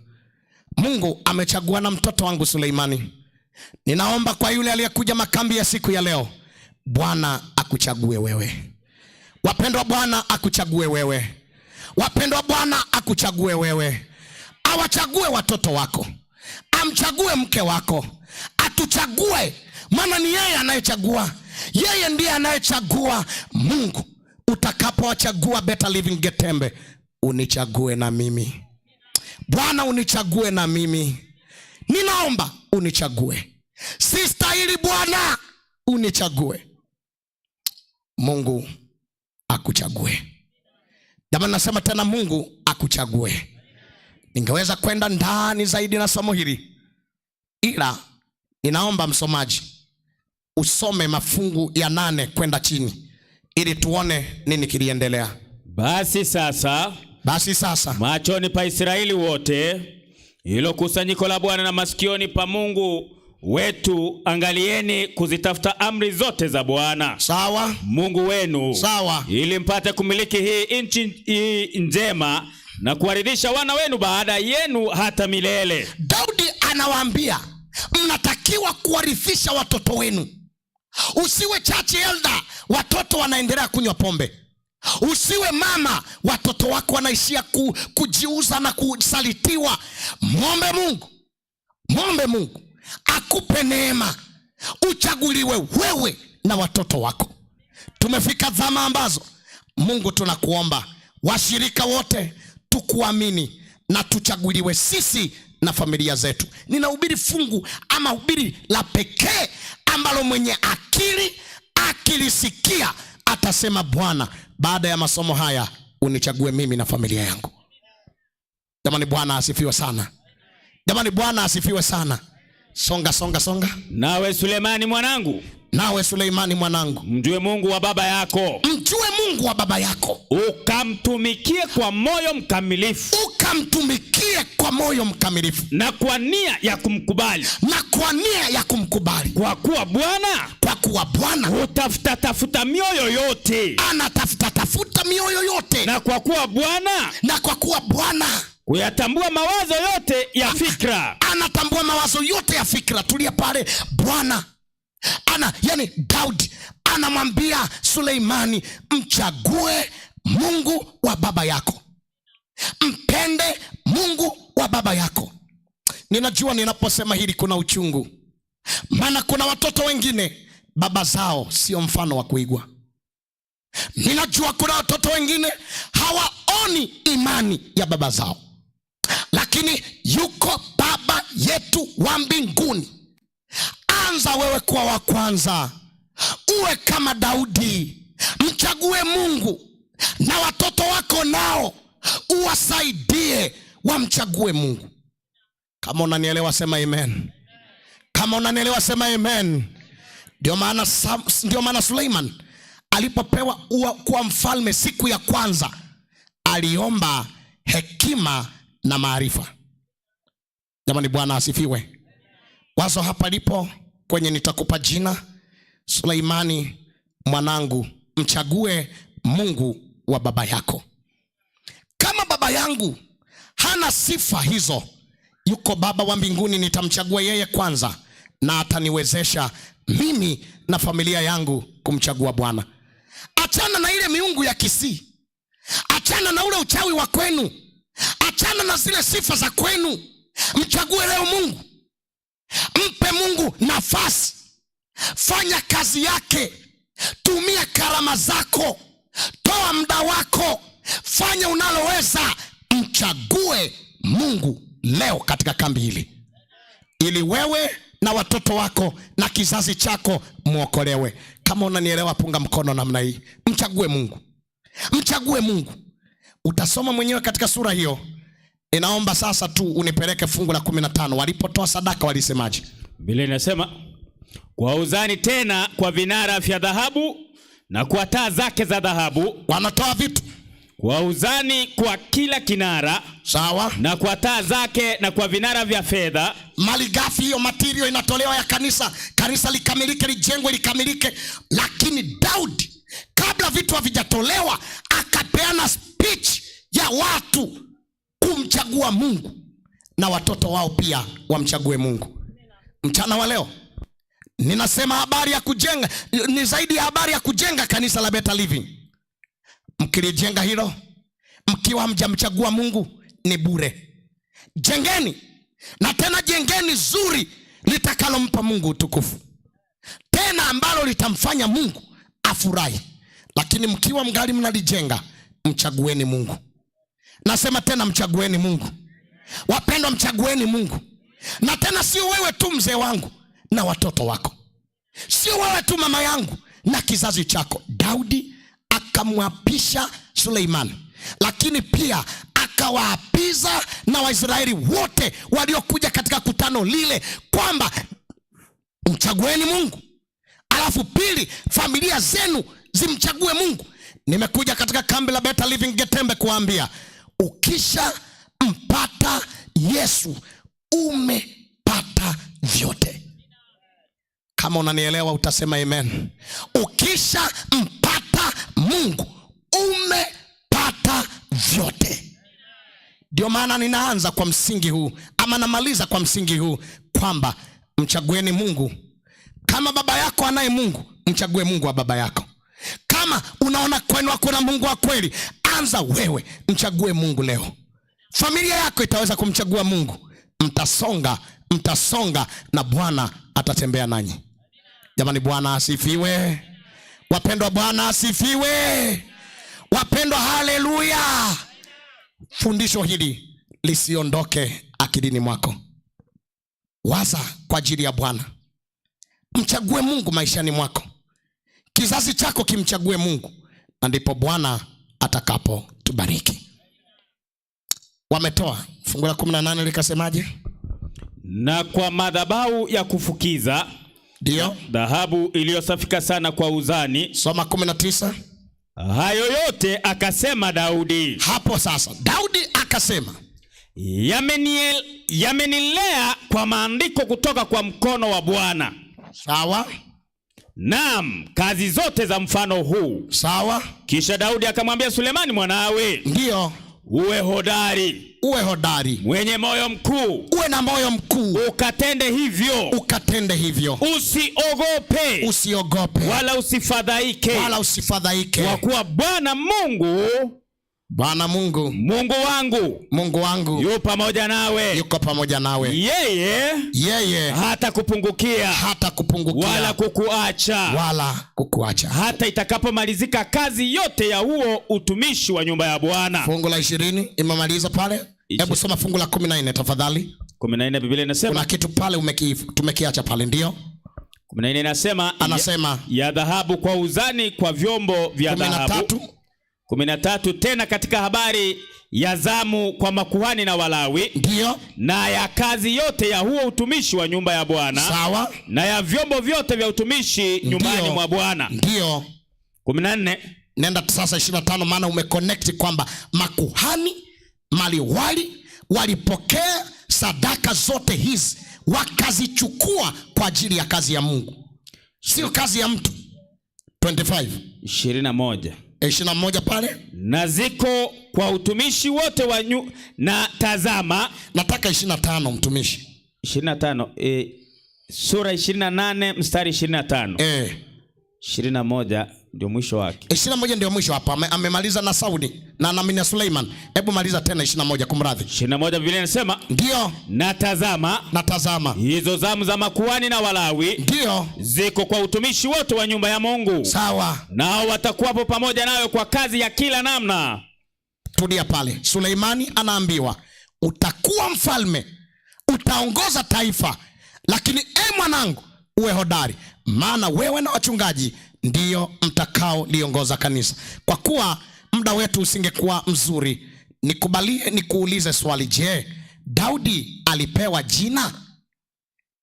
Mungu amechagua na mtoto wangu Suleimani. Ninaomba kwa yule aliyekuja makambi ya siku ya leo, Bwana akuchague wewe. Wapendwa, Bwana akuchague wewe. Wapendwa, Bwana akuchague wewe. Awachague watoto wako, amchague mke wako, atuchague, maana ni yeye anayechagua. Yeye ndiye anayechagua. Mungu, utakapowachagua Better Living Getembe, unichague na mimi. Bwana, unichague na mimi. Ninaomba unichague. Sistahili Bwana, unichague. Mungu akuchague. Jamani, nasema tena, Mungu akuchague. Ningeweza kwenda ndani zaidi na somo hili, ila ninaomba msomaji usome mafungu ya 8 kwenda chini ili tuone nini kiliendelea. Basi sasa, machoni pa Israeli wote, hilo kusanyiko la Bwana na masikioni pa Mungu wetu, angalieni kuzitafuta amri zote za Bwana. Sawa. Mungu wenu. Sawa. Ili mpate kumiliki hii nchi hii njema na kuwaridhisha wana wenu baada yenu hata milele. Daudi anawaambia mnatakiwa kuwarithisha watoto wenu. Usiwe church elder, watoto wanaendelea kunywa pombe. Usiwe mama, watoto wako wanaishia kujiuza na kusalitiwa. Muombe Mungu, muombe Mungu akupe neema, uchaguliwe wewe na watoto wako. Tumefika zama ambazo Mungu tunakuomba washirika wote tukuamini na tuchaguliwe sisi na familia zetu. Ninahubiri fungu ama hubiri la pekee ambalo mwenye akili akilisikia atasema, Bwana, baada ya masomo haya unichague mimi na familia yangu. Jamani, Bwana asifiwe sana. Jamani, Bwana asifiwe sana. Songa, songa, songa. Nawe Sulemani mwanangu, Nawe Suleimani mwanangu, mjue Mungu wa baba yako, mjue Mungu wa baba yako, ukamtumikie kwa moyo mkamilifu, ukamtumikie kwa moyo mkamilifu, na kwa nia ya kumkubali, na kwa nia ya kumkubali, kwa kuwa Bwana, kwa kuwa Bwana hutafuta tafuta mioyo yote, anatafuta tafuta mioyo yote, na kwa kuwa Bwana, na kwa kuwa Bwana kuyatambua mawazo yote ya fikra, anatambua mawazo yote ya fikra. Tulia pale. Bwana ana, yani Daudi anamwambia Suleimani, mchague Mungu wa baba yako, mpende Mungu wa baba yako. Ninajua ninaposema hili kuna uchungu, maana kuna watoto wengine baba zao sio mfano wa kuigwa. Ninajua kuna watoto wengine hawaoni imani ya baba zao, lakini yuko Baba yetu wa mbinguni. Anza wewe kuwa wa kwanza, uwe kama Daudi, mchague Mungu na watoto wako nao uwasaidie wamchague Mungu. Kama unanielewa sema amen. Kama unanielewa sema amen. Ndio maana Suleiman alipopewa kuwa mfalme siku ya kwanza aliomba hekima na maarifa. Jamani, Bwana asifiwe. Wazo hapa lipo kwenye nitakupa jina, Suleimani mwanangu, mchague Mungu wa baba yako. Kama baba yangu hana sifa hizo, yuko Baba wa mbinguni, nitamchagua yeye kwanza na ataniwezesha mimi na familia yangu kumchagua Bwana. Achana na ile miungu ya Kisii, achana na ule uchawi wa kwenu, achana na zile sifa za kwenu. Mchague leo Mungu, mpe Mungu nafasi, fanya kazi yake, tumia karama zako, toa muda wako, fanya unaloweza. Mchague Mungu leo katika kambi hili, ili wewe na watoto wako na kizazi chako muokolewe. Kama unanielewa punga mkono namna hii. Mchague Mungu, mchague Mungu. Utasoma mwenyewe katika sura hiyo. Ninaomba sasa tu unipeleke fungu la 15. Walipotoa sadaka walisemaje? Biblia inasema, kwa uzani tena kwa vinara vya dhahabu na kwa taa zake za dhahabu. Wanatoa vitu kwa uzani kwa kila kinara, sawa, na kwa taa zake na kwa vinara vya fedha. Malighafi hiyo material inatolewa ya kanisa, kanisa likamilike, lijengwe likamilike. Lakini Daudi kabla vitu havijatolewa akapeana speech ya watu kumchagua Mungu na watoto wao pia wamchague Mungu. Mchana wa leo ninasema habari ya kujenga ni zaidi ya habari ya kujenga kanisa la Better Living. Mkilijenga hilo mkiwa hamjamchagua Mungu ni bure. Jengeni, na tena jengeni zuri litakalompa Mungu utukufu, tena ambalo litamfanya Mungu afurahi. Lakini mkiwa mgali mnalijenga, mchagueni Mungu. Nasema tena, mchagueni Mungu. Wapendwa, mchagueni Mungu. Na tena sio wewe tu mzee wangu na watoto wako, sio wewe tu mama yangu na kizazi chako. Daudi akamwapisha Suleimani, lakini pia akawaapiza na Waisraeli wote waliokuja katika kutano lile kwamba mchagueni Mungu. Alafu pili, familia zenu zimchague Mungu. Nimekuja katika kambi la Better Living Getembe kuambia, ukisha mpata Yesu umepata vyote. Kama unanielewa utasema amen. Ukisha mpata Mungu umepata vyote. Ndio maana ninaanza kwa msingi huu, ama namaliza kwa msingi huu, kwamba mchagueni Mungu. Kama baba yako anaye Mungu, mchague Mungu wa baba yako. Kama unaona kwenu hakuna Mungu wa kweli, anza wewe, mchague Mungu leo. Familia yako itaweza kumchagua Mungu. Mtasonga, mtasonga na Bwana atatembea nanyi. Jamani, Bwana asifiwe. Wapendwa, Bwana asifiwe. Wapendwa, haleluya. Fundisho hili lisiondoke akilini mwako. Waza kwa ajili ya Bwana. Mchague Mungu maishani mwako. Kizazi chako kimchague Mungu, na ndipo Bwana atakapo tubariki. Wametoa fungu la 18 likasemaje? Na kwa madhabahu ya kufukiza Ndio. Dhahabu iliyosafika sana kwa uzani. Soma 19. Hayo yote akasema Daudi. Hapo sasa Daudi akasema, Yamenilea kwa maandiko kutoka kwa mkono wa Bwana. Sawa. Naam, kazi zote za mfano huu. Sawa. Kisha Daudi akamwambia Sulemani mwanawe, Ndio. uwe hodari, Uwe hodari, mwenye moyo mkuu, uwe na moyo mkuu, ukatende hivyo, ukatende hivyo, usiogope, usiogope, wala usifadhaike, wala usifadhaike, kwa kuwa Bwana Mungu, Bwana Mungu, Mungu wangu, Mungu wangu yu pamoja nawe, yuko pamoja nawe, yeye hata hatakupungukia kupungukia wala kukuacha, wala kukuacha, hata itakapomalizika kazi yote ya huo utumishi wa nyumba ya Bwana. Fungu la 20 imemaliza pale. Hebu soma fungu la 14 tafadhali. 14 Biblia inasema, kuna kitu pale tumekiacha pale, ndio. 14 inasema, anasema ya dhahabu kwa uzani kwa vyombo vya dhahabu. 13 tena katika habari ya zamu kwa makuhani na Walawi, ndio, na ya kazi yote ya huo utumishi wa nyumba ya Bwana, sawa, na ya vyombo vyote vya utumishi nyumbani mwa Bwana. Ndio. 14 Nenda sasa 25, maana umeconnect kwamba makuhani maliwali walipokea sadaka zote hizi wakazichukua kwa ajili ya kazi ya Mungu, sio kazi ya mtu. 25. 21. 21 pale. Na ziko kwa utumishi wote wa na tazama, nataka 25 mtumishi. 25, sura 28 mstari 25. 21 ndio mwisho wake. 21 ndio mwisho hapa. Amemaliza na Saudi na na Suleiman. Hebu maliza tena 21 kumradhi. 21 Biblia inasema, ndio, na tazama, na tazama, hizo zamu za makuhani na Walawi, ndio, ziko kwa utumishi wote wa nyumba ya Mungu. Sawa. Nao watakuwapo pamoja nayo kwa kazi ya kila namna. Tulia pale. Suleimani anaambiwa utakuwa mfalme, utaongoza taifa, lakini mwanangu uwe hodari, maana wewe na wachungaji ndio mtakao liongoza kanisa. Kwa kuwa muda wetu usingekuwa mzuri, nikubalie nikuulize swali. Je, Daudi alipewa jina?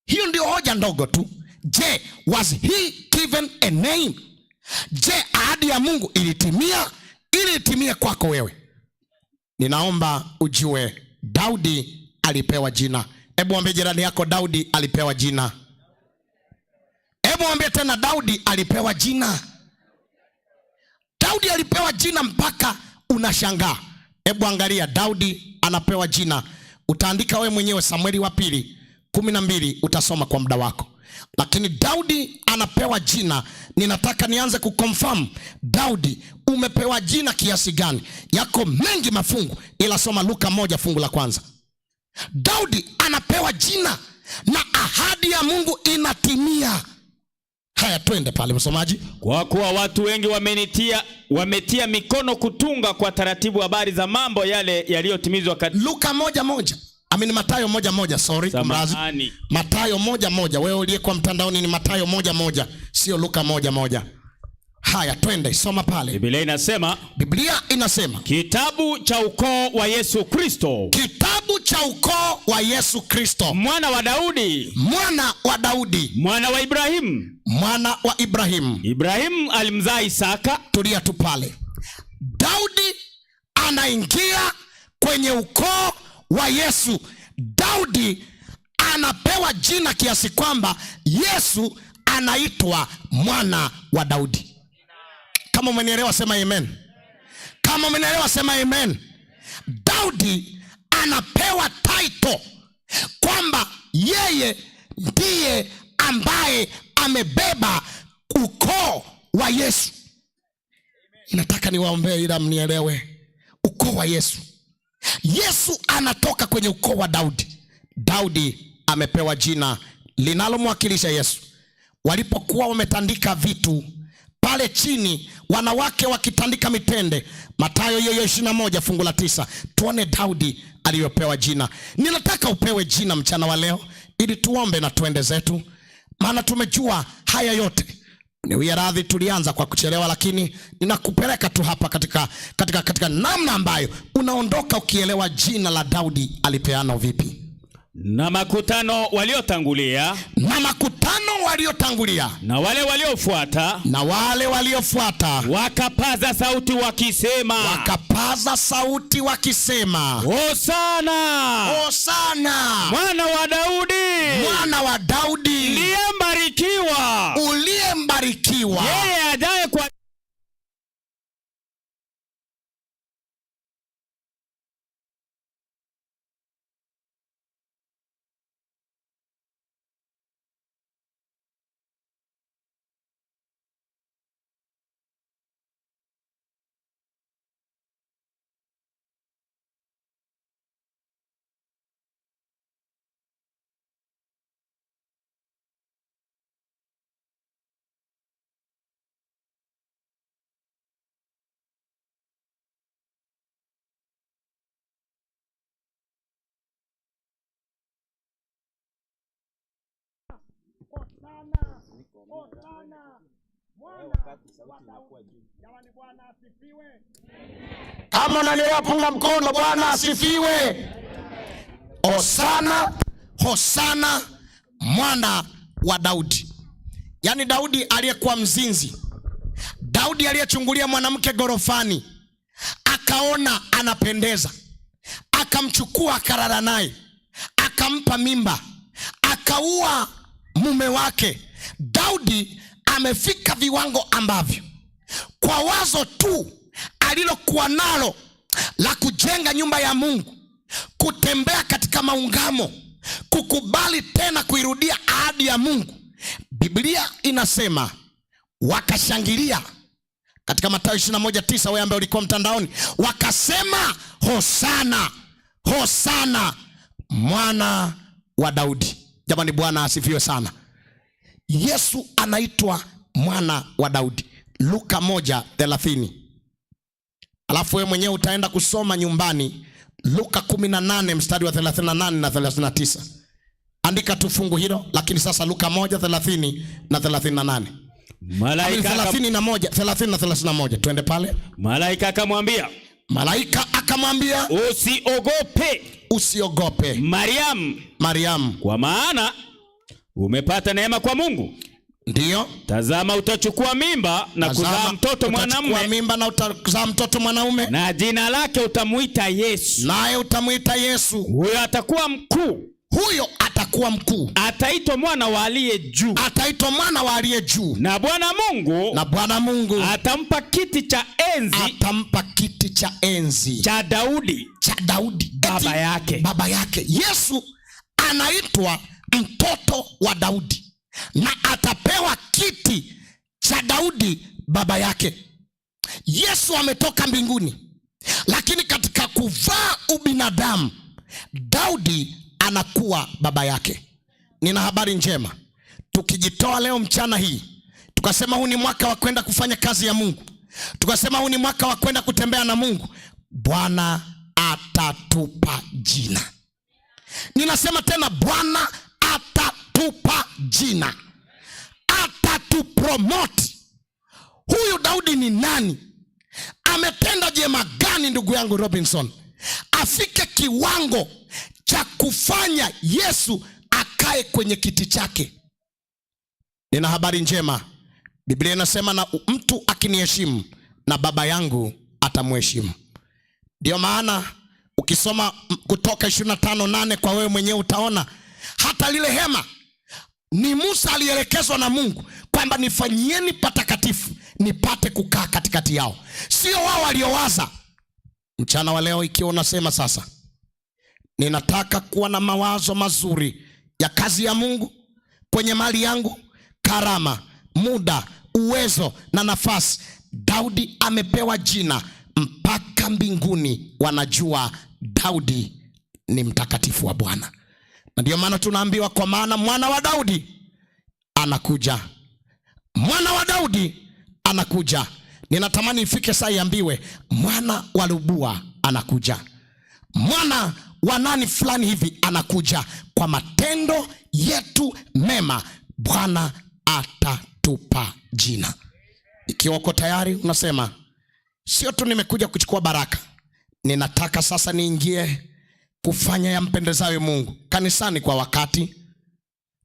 Hiyo ndio hoja ndogo tu. Je, was he given a name? Je, ahadi ya Mungu ilitimia? Ili itimie kwako wewe, ninaomba ujue Daudi alipewa jina. Hebu mwambie jirani yako, Daudi alipewa jina. Hebu mwambie tena, Daudi alipewa jina. Daudi alipewa jina mpaka unashangaa. Hebu angalia, Daudi anapewa jina. Utaandika wewe mwenyewe Samueli wa pili 12, utasoma kwa muda wako. Lakini Daudi anapewa jina. Ninataka nianze kuconfirm Daudi umepewa jina kiasi gani. Yako mengi mafungu, ila soma Luka 1 fungu la kwanza. Daudi anapewa jina na ahadi ya Mungu inatimia. Haya, twende pale msomaji. Kwa kuwa watu wengi wametia mikono kutunga kwa taratibu habari za mambo yale yaliyotimizwa Luka 1:1. Amini, Mathayo 1:1, sorry, kumrazi. Mathayo 1:1. Wewe uliyekuwa mtandaoni ni Mathayo 1:1, sio Luka 1:1. Haya, twende soma pale. Biblia inasema, Biblia inasema kitabu cha ukoo wa Yesu Kristo. Kitabu cha ukoo wa Yesu Kristo. Mwana wa Daudi. Mwana wa Daudi. Mwana wa Ibrahimu. Mwana wa Ibrahimu. Ibrahimu alimzaa Isaka. Tulia tu pale. Daudi anaingia kwenye ukoo wa Yesu. Daudi anapewa jina kiasi kwamba Yesu anaitwa mwana wa Daudi. Kama umenielewa sema amen. Kama umenielewa sema amen. Daudi anapewa title kwamba yeye ndiye ambaye amebeba ukoo wa Yesu. Nataka niwaombee ila mnielewe. Ukoo wa Yesu. Yesu anatoka kwenye ukoo wa Daudi. Daudi amepewa jina linalomwakilisha Yesu. Walipokuwa wametandika vitu pale chini, wanawake wakitandika mitende, Mathayo hiyo 21 fungu la 9, tuone Daudi aliyopewa jina. Ninataka upewe jina mchana wa leo ili tuombe na tuende zetu, maana tumejua haya yote. Niwie radhi tulianza kwa kuchelewa, lakini ninakupeleka tu hapa katika namna ambayo unaondoka ukielewa jina la Daudi alipeana vipi. Na makutano waliotangulia, Na makutano waliotangulia na wale waliofuata, na wale waliofuata wakapaza sauti wakisema, wakapaza sauti wakisema, Hosana Hosana mwana wa Daudi, mwana wa Daudi, uliyembarikiwa, uliyembarikiwa, yeye ajaye kwa Kama unanielewa punga mkono. Bwana asifiwe. Hosana, Hosana mwana wa Daudi. Yaani Daudi aliyekuwa mzinzi, Daudi aliyechungulia mwanamke gorofani akaona anapendeza, akamchukua akalala naye, akampa mimba, akaua mume wake. Daudi amefika viwango ambavyo kwa wazo tu alilokuwa nalo la kujenga nyumba ya Mungu, kutembea katika maungamo, kukubali tena kuirudia ahadi ya Mungu, Biblia inasema wakashangilia. Katika Mathayo 21:9, wewe ambaye ulikuwa mtandaoni, wakasema Hosana, Hosana mwana wa Daudi. Jamani, Bwana asifiwe sana. Yesu anaitwa mwana wa Daudi. Luka 1:30. Alafu wewe mwenyewe utaenda kusoma nyumbani Luka 18 mstari wa 38 na 39. Andika tu fungu hilo, lakini sasa Luka 1:30 na 38. 31, 30 na 31. Twende pale. Malaika akamwambia, Malaika akamwambia, usiogope, usiogope Mariamu, Mariamu, kwa maana umepata neema kwa Mungu. Ndiyo. Tazama utachukua mimba na kuzaa mtoto mwanamume. Utachukua mimba na utazaa mtoto mwanaume. Na jina lake utamuita Yesu. Naye utamuita Yesu. Huyo atakuwa mkuu. Huyo atakuwa mkuu. Ataitwa mwana wa aliye juu. Ataitwa mwana wa aliye juu. Na Bwana Mungu, na Bwana Mungu atampa kiti cha enzi. Atampa kiti cha enzi cha Daudi. Cha Daudi. Baba yake. Baba yake. Yesu anaitwa mtoto wa Daudi na atapewa kiti cha Daudi baba yake. Yesu ametoka mbinguni, lakini katika kuvaa ubinadamu Daudi anakuwa baba yake. Nina habari njema. Tukijitoa leo mchana hii, tukasema huu ni mwaka wa kwenda kufanya kazi ya Mungu, tukasema huu ni mwaka wa kwenda kutembea na Mungu, Bwana atatupa jina. Ninasema tena, Bwana atatupa jina, atatupromote. Huyu Daudi ni nani? Ametenda jema gani ndugu yangu Robinson afike kiwango cha kufanya Yesu akae kwenye kiti chake? Nina habari njema. Biblia inasema na mtu akiniheshimu na baba yangu atamheshimu. Ndio maana ukisoma Kutoka 25:8 kwa wewe mwenyewe utaona hata lile hema ni Musa alielekezwa na Mungu kwamba nifanyieni patakatifu nipate kukaa katikati yao. Sio wao waliowaza. Mchana wa leo ikiwa unasema sasa ninataka kuwa na mawazo mazuri ya kazi ya Mungu kwenye mali yangu, karama, muda, uwezo na nafasi. Daudi amepewa jina mpaka mbinguni wanajua Daudi ni mtakatifu wa Bwana. Na ndio maana tunaambiwa kwa maana mwana wa Daudi anakuja. Mwana wa Daudi anakuja. Ninatamani ifike saa iambiwe mwana wa Lubua anakuja. Mwana wa nani fulani hivi anakuja. Kwa matendo yetu mema Bwana atatupa jina. Ikiwa uko tayari unasema sio tu nimekuja kuchukua baraka, ninataka sasa niingie Kufanya yampendezayo Mungu kanisani kwa wakati,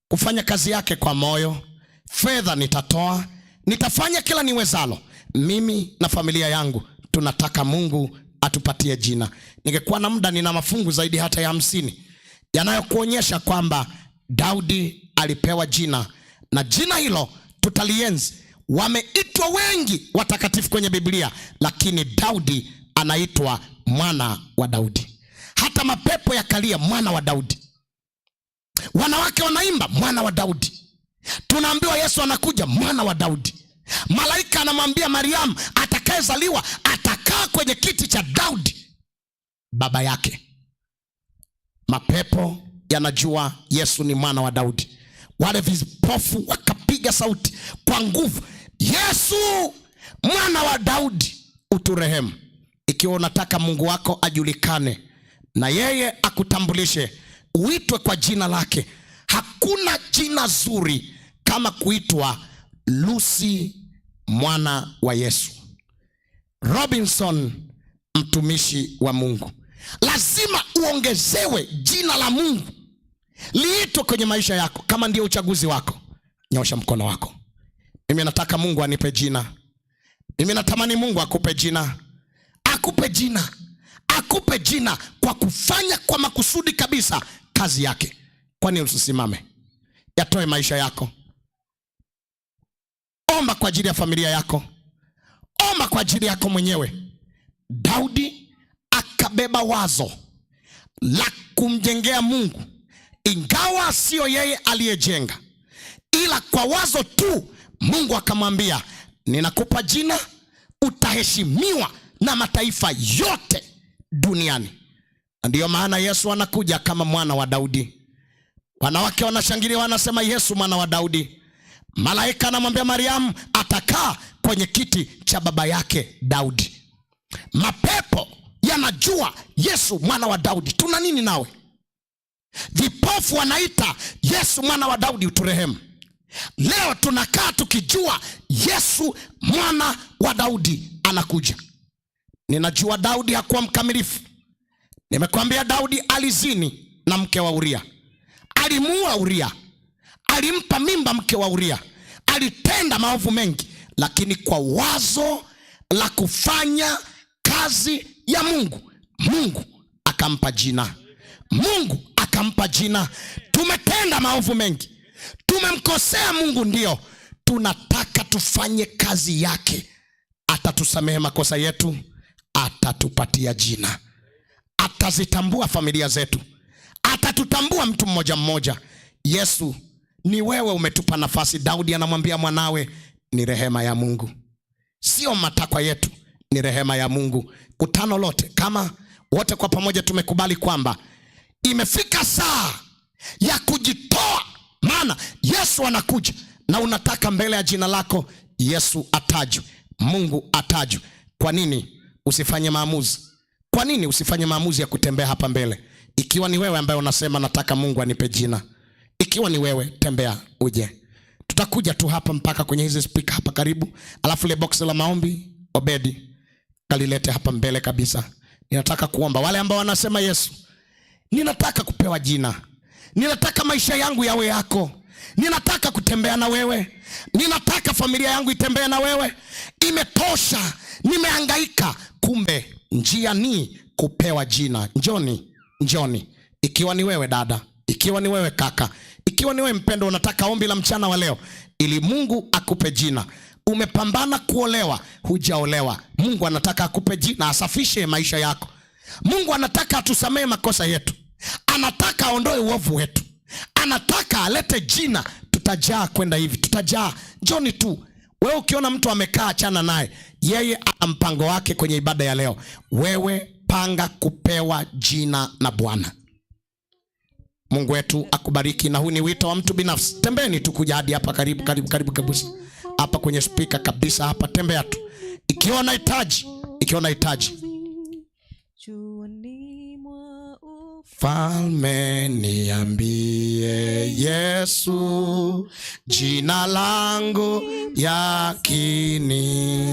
kufanya kazi yake kwa moyo, fedha nitatoa, nitafanya kila niwezalo. Mimi na familia yangu tunataka Mungu atupatie jina. Ningekuwa na muda, nina mafungu zaidi hata ya 50 yanayokuonyesha kwamba Daudi alipewa jina na jina hilo tutalienzi. Wameitwa wengi watakatifu kwenye Biblia, lakini Daudi anaitwa mwana wa Daudi. Hata mapepo yakalia, mwana wa Daudi. Wanawake wanaimba mwana wa Daudi. Tunaambiwa Yesu anakuja, mwana wa Daudi. Malaika anamwambia Mariamu atakayezaliwa atakaa kwenye kiti cha Daudi baba yake. Mapepo yanajua Yesu ni mwana wa Daudi. Wale vipofu wakapiga sauti kwa nguvu, Yesu mwana wa Daudi uturehemu. Ikiwa unataka Mungu wako ajulikane na yeye akutambulishe, uitwe kwa jina lake. Hakuna jina zuri kama kuitwa Lucy mwana wa Yesu, Robinson mtumishi wa Mungu. Lazima uongezewe jina la Mungu liitwe kwenye maisha yako. Kama ndio uchaguzi wako, nyosha mkono wako. Mimi nataka Mungu anipe jina. Mimi natamani Mungu akupe jina, akupe jina, akupe jina kwa kufanya kwa makusudi kabisa kazi yake. Kwani usisimame? Yatoe maisha yako. Omba kwa ajili ya familia yako, omba kwa ajili yako mwenyewe. Daudi akabeba wazo la kumjengea Mungu, ingawa sio yeye aliyejenga, ila kwa wazo tu Mungu akamwambia, ninakupa jina, utaheshimiwa na mataifa yote duniani. Ndiyo maana Yesu anakuja kama mwana wa Daudi. Wanawake wanashangilia, wanasema Yesu mwana wa Daudi. Malaika anamwambia Mariamu atakaa kwenye kiti cha baba yake Daudi. Mapepo yanajua Yesu mwana wa Daudi, tuna nini nawe? Vipofu wanaita Yesu mwana wa Daudi, uturehemu. Leo tunakaa tukijua Yesu mwana wa Daudi anakuja. Ninajua Daudi hakuwa mkamilifu. Nimekwambia Daudi alizini na mke wa Uria, alimuua Uria, alimpa mimba mke wa Uria, alitenda maovu mengi, lakini kwa wazo la kufanya kazi ya Mungu, Mungu akampa jina. Mungu akampa jina. Tumetenda maovu mengi, tumemkosea Mungu, ndio tunataka tufanye kazi yake. Atatusamehe makosa yetu, atatupatia jina, atazitambua familia zetu, atatutambua mtu mmoja mmoja. Yesu, ni wewe umetupa nafasi. Daudi anamwambia mwanawe, ni rehema ya Mungu, sio matakwa yetu, ni rehema ya Mungu. Kutano lote kama wote kwa pamoja tumekubali kwamba imefika saa ya kujitoa, maana Yesu anakuja na unataka mbele ya jina lako Yesu atajwe, Mungu atajwe. Kwa nini usifanye maamuzi? Kwa nini usifanye maamuzi ya kutembea hapa mbele? Ikiwa ni wewe ambaye unasema nataka Mungu anipe jina, ikiwa ni wewe, tembea uje. Tutakuja tu hapa mpaka kwenye hizi speaker hapa karibu, alafu ile box la maombi Obedi kalilete hapa mbele kabisa. Ninataka kuomba wale ambao wanasema Yesu, ninataka kupewa jina, ninataka maisha yangu yawe yako, ninataka kutembea na wewe, ninataka familia yangu itembee na wewe. Imetosha, nimehangaika. Kumbe njia ni kupewa jina. Njoni, njoni. Ikiwa ni wewe dada, ikiwa ni wewe kaka, ikiwa ni wewe mpendo, unataka ombi la mchana wa leo ili Mungu akupe jina. Umepambana kuolewa, hujaolewa. Mungu anataka akupe jina, asafishe maisha yako. Mungu anataka atusamehe makosa yetu, anataka aondoe uovu wetu, anataka alete jina. Tutajaa kwenda hivi, tutajaa. Njoni tu. Wewe ukiona mtu amekaa, achana naye, yeye ana mpango wake kwenye ibada ya leo. Wewe panga kupewa jina na Bwana. Mungu wetu akubariki. Na huu ni wito wa mtu binafsi. Tembeni tu kuja hadi hapa karibu, karibu, karibu kabisa hapa kwenye speaker kabisa hapa, tembea tu ikiwa unahitaji, ikiwa unahitaji. Falme, niambie Yesu, jina langu yakini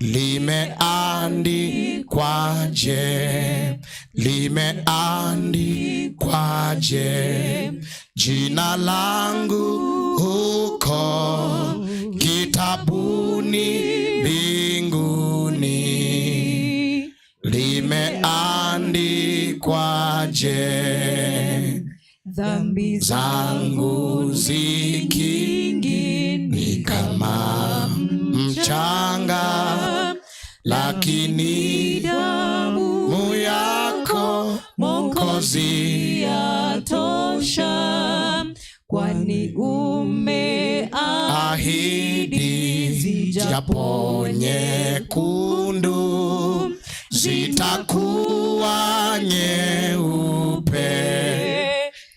limeandikwaje Limeandikwaje jina langu huko kitabuni mbinguni? Limeandikwaje Dhambi zangu zikingi ni kama mchanga, lakini damu damu yako Mwokozi yatosha, kwani umeahidi ahidi, japo nyekundu zitakuwa nyeupe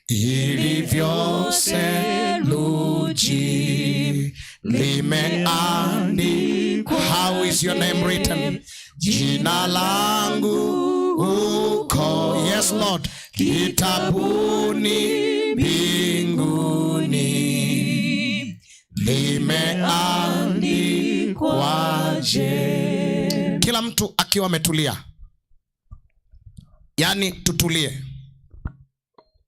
ilivyo theluji. Limeandikwa, how is your name written? Jina langu huko, yes Lord, kitabuni mbinguni. Limeandikwaje? Kila mtu akiwa ametulia, yaani tutulie.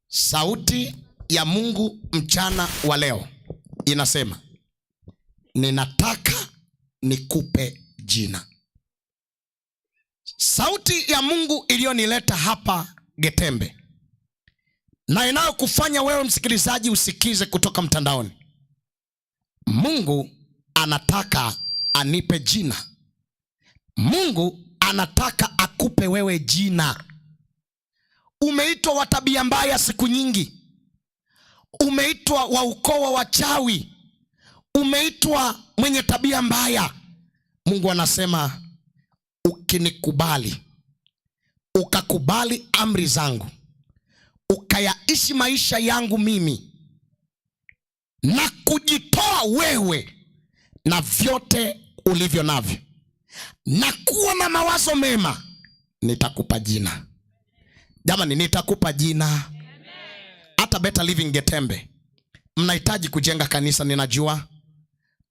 Sauti ya Mungu mchana wa leo inasema, ninataka nikupe jina. Sauti ya Mungu iliyonileta hapa Getembe na inayokufanya wewe msikilizaji usikize kutoka mtandaoni, Mungu anataka anipe jina. Mungu anataka akupe wewe jina. Umeitwa wa tabia mbaya siku nyingi, umeitwa wa ukoo wa wachawi, umeitwa mwenye tabia mbaya. Mungu anasema ukinikubali, ukakubali amri zangu, ukayaishi maisha yangu mimi na kujitoa wewe na vyote ulivyo navyo na kuwa na mawazo mema, nitakupa jina. Jamani, nitakupa jina. Hata Better Living Getembe mnahitaji kujenga kanisa, ninajua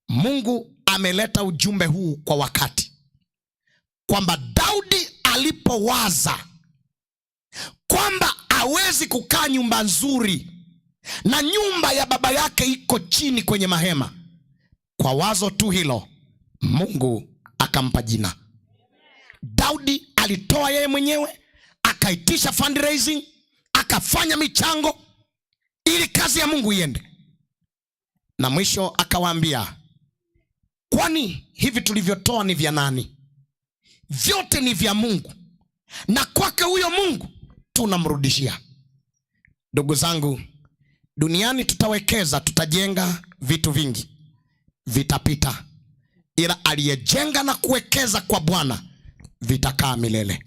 Mungu ameleta ujumbe huu kwa wakati, kwamba Daudi alipowaza kwamba hawezi kukaa nyumba nzuri na nyumba ya baba yake iko chini kwenye mahema, kwa wazo tu hilo Mungu akampa jina. Daudi alitoa yeye mwenyewe, akaitisha fundraising, akafanya michango ili kazi ya Mungu iende. Na mwisho akawaambia, kwani hivi tulivyotoa ni vya nani? Vyote ni vya Mungu, na kwake huyo Mungu tunamrudishia. Ndugu zangu, duniani tutawekeza, tutajenga vitu vingi, vitapita, ila aliyejenga na kuwekeza kwa Bwana vitakaa milele,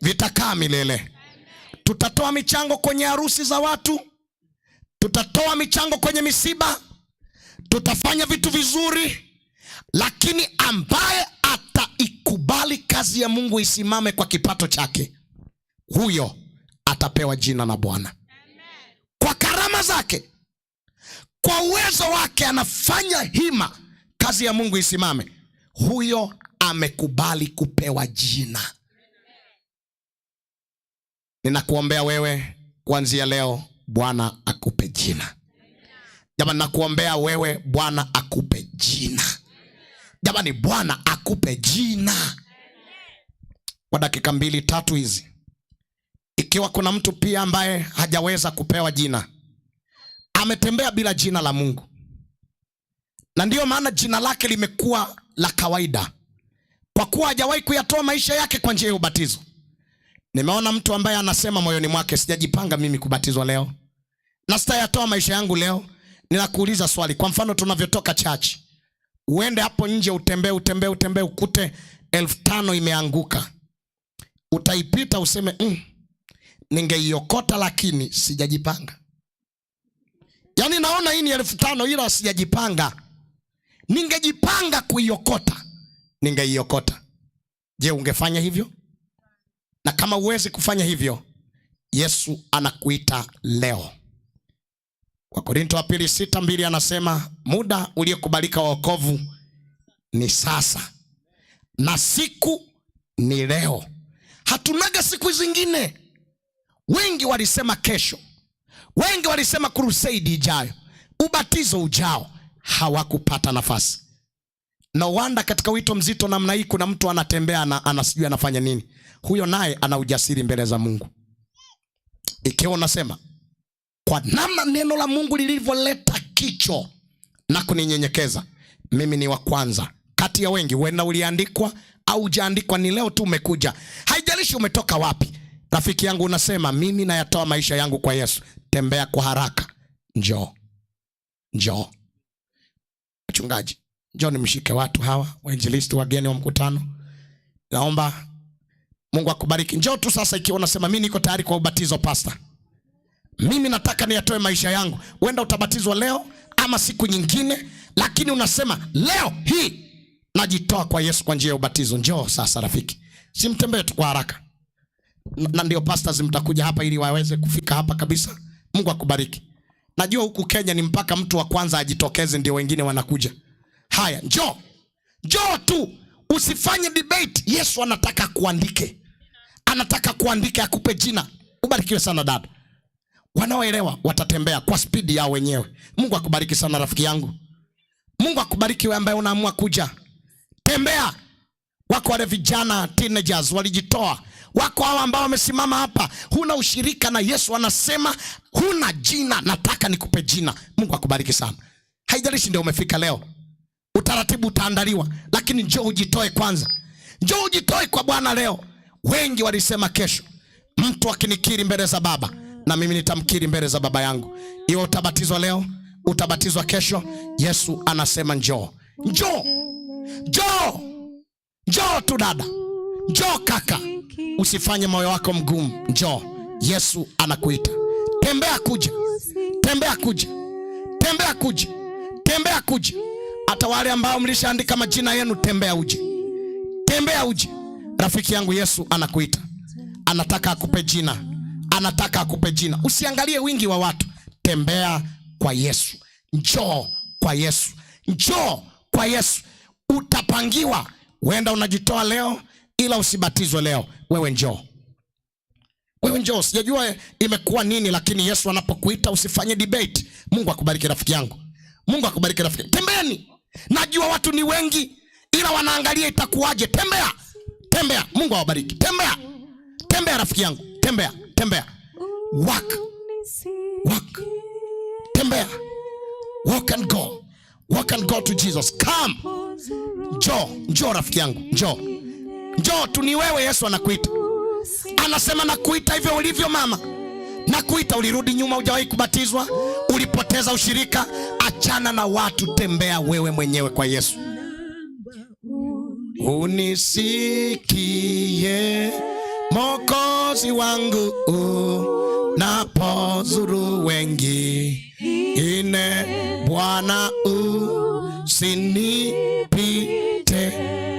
vitakaa milele. Tutatoa michango kwenye harusi za watu, tutatoa michango kwenye misiba, tutafanya vitu vizuri, lakini ambaye ataikubali kazi ya Mungu isimame kwa kipato chake, huyo atapewa jina na Bwana. Kwa karama zake, kwa uwezo wake anafanya hima kazi ya Mungu isimame, huyo amekubali kupewa jina. Ninakuombea wewe kuanzia leo, Bwana akupe jina. Jamani, nakuombea wewe, Bwana akupe jina. Jamani, Bwana akupe jina. Kwa dakika 2-3 hizi, ikiwa kuna mtu pia ambaye hajaweza kupewa jina, ametembea bila jina la Mungu, na ndiyo maana jina lake limekuwa la kawaida, kwa kuwa hajawahi kuyatoa maisha yake kwa njia ya ubatizo. Nimeona mtu ambaye anasema moyoni mwake, sijajipanga mimi kubatizwa leo na sitayatoa maisha yangu leo. Ninakuuliza swali, kwa mfano tunavyotoka church, uende hapo nje utembee utembee utembee, ukute 5,000 imeanguka, utaipita useme ningeiokota lakini sijajipanga. Yaani naona hii ni 5,000 ila sijajipanga, ningejipanga kuiokota ningeiokota. Je, ungefanya hivyo? Na kama huwezi kufanya hivyo, Yesu anakuita leo. Wakorintho wa pili 6:2 anasema muda uliokubalika wa wokovu ni sasa na siku ni leo. Hatunaga siku zingine. Wengi walisema kesho, wengi walisema crusade ijayo, ubatizo ujao, hawakupata nafasi. No wonder katika wito mzito namna hii kuna mtu anatembea na anasijui anafanya nini. Huyo naye ana ujasiri mbele za Mungu. Ikiwa unasema kwa namna neno la Mungu lilivyoleta kicho na kuninyenyekeza, mimi ni wa kwanza kati ya wengi. Huenda uliandikwa au hujaandikwa, ni leo tu umekuja, haijalishi umetoka wapi. Rafiki yangu, unasema mimi nayatoa maisha yangu kwa Yesu. Tembea kwa haraka, njoo, njoo. Mchungaji, njoo nimshike watu hawa wainjilisti wageni wa mkutano. Naomba Mungu akubariki. Njoo tu sasa, ikiwa unasema mimi niko tayari kwa ubatizo, pastor, mimi nataka niyatoe maisha yangu. Huenda utabatizwa leo ama siku nyingine, lakini unasema leo hii najitoa kwa Yesu kwa njia ya ubatizo. Njoo sasa rafiki, simtembee tu kwa haraka. Na ndio pastors mtakuja hapa ili waweze kufika hapa kabisa. Mungu akubariki. Najua huku Kenya ni mpaka mtu wa kwanza ajitokeze ndio wengine wanakuja. Haya, njoo, njoo tu, usifanye debate. Yesu anataka kuandike, anataka kuandike, akupe jina. Ubarikiwe sana dada. Wanaoelewa watatembea kwa spidi yao wenyewe. Mungu akubariki sana rafiki yangu. Mungu akubariki wewe ambaye unaamua kuja. Tembea. Wako wale vijana teenagers walijitoa. Wako hawa ambao wamesimama hapa, huna ushirika na Yesu, anasema huna jina, nataka nikupe jina. Mungu akubariki sana. Haijalishi ndio umefika leo, utaratibu utaandaliwa, lakini njoo ujitoe kwanza. Njoo ujitoe kwa Bwana leo. Wengi walisema kesho, mtu akinikiri mbele za Baba na mimi nitamkiri mbele za Baba yangu. Iwe utabatizwa leo, utabatizwa kesho, Yesu anasema njoo, njoo, njoo, njoo tu dada, njoo kaka, usifanye moyo wako mgumu. Njoo, Yesu anakuita. Tembea kuja, tembea kuja, tembea kuja, tembea kuja. Hata wale ambao mlishaandika majina yenu, tembea uje, tembea uje. Rafiki yangu, Yesu anakuita, anataka akupe jina, anataka akupe jina. Usiangalie wingi wa watu, tembea kwa Yesu, njoo kwa Yesu, njoo kwa Yesu. Utapangiwa. Huenda unajitoa leo, ila usibatizwe leo. Wewe njoo, wewe njoo. Sijajua imekuwa nini, lakini Yesu anapokuita usifanye debate. Mungu akubariki rafiki yangu, Mungu akubariki rafiki. Tembeni, najua watu ni wengi, ila wanaangalia itakuwaje. Tembea, tembea. Mungu awabariki. Tembea, tembea rafiki yangu, tembea, tembea. Walk, walk, tembea, walk and go, walk and go to Jesus. Come, njoo, njoo rafiki yangu, njoo, njoo tu, ni wewe. Yesu anakuita, anasema nakuita hivyo ulivyo mama, nakuita. Ulirudi nyuma, hujawahi kubatizwa, ulipoteza ushirika. Achana na watu, tembea wewe mwenyewe kwa Yesu. Unisikie Mwokozi wangu, napozuru wengi ine, Bwana usinipite.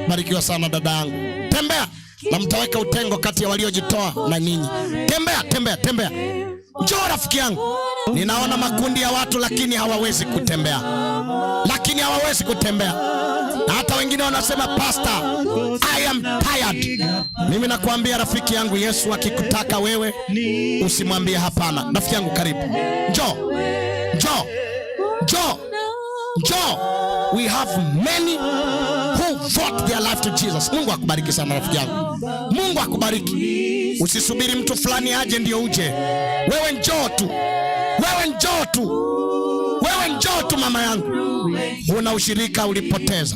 Barikiwa sana dadangu, tembea na mtaweka utengo kati ya waliojitoa na ninyi. Tembea, tembea, tembea. Njoo rafiki yangu. Ninaona makundi ya watu lakini hawawezi kutembea, lakini hawawezi kutembea. Na hata wengine wanasema pastor, I am tired. Mimi nakuambia rafiki yangu, Yesu akikutaka wewe usimwambie hapana. Rafiki yangu, karibu, njoo, njoo, njoo, njoo. We have many who vote their life to Jesus. Mungu akubariki sana rafiki yangu, Mungu akubariki. Usisubiri mtu fulani aje ndio uje. Wewe njoo tu, wewe njoo tu, wewe njoo tu mama yangu. Huna ushirika ulipoteza,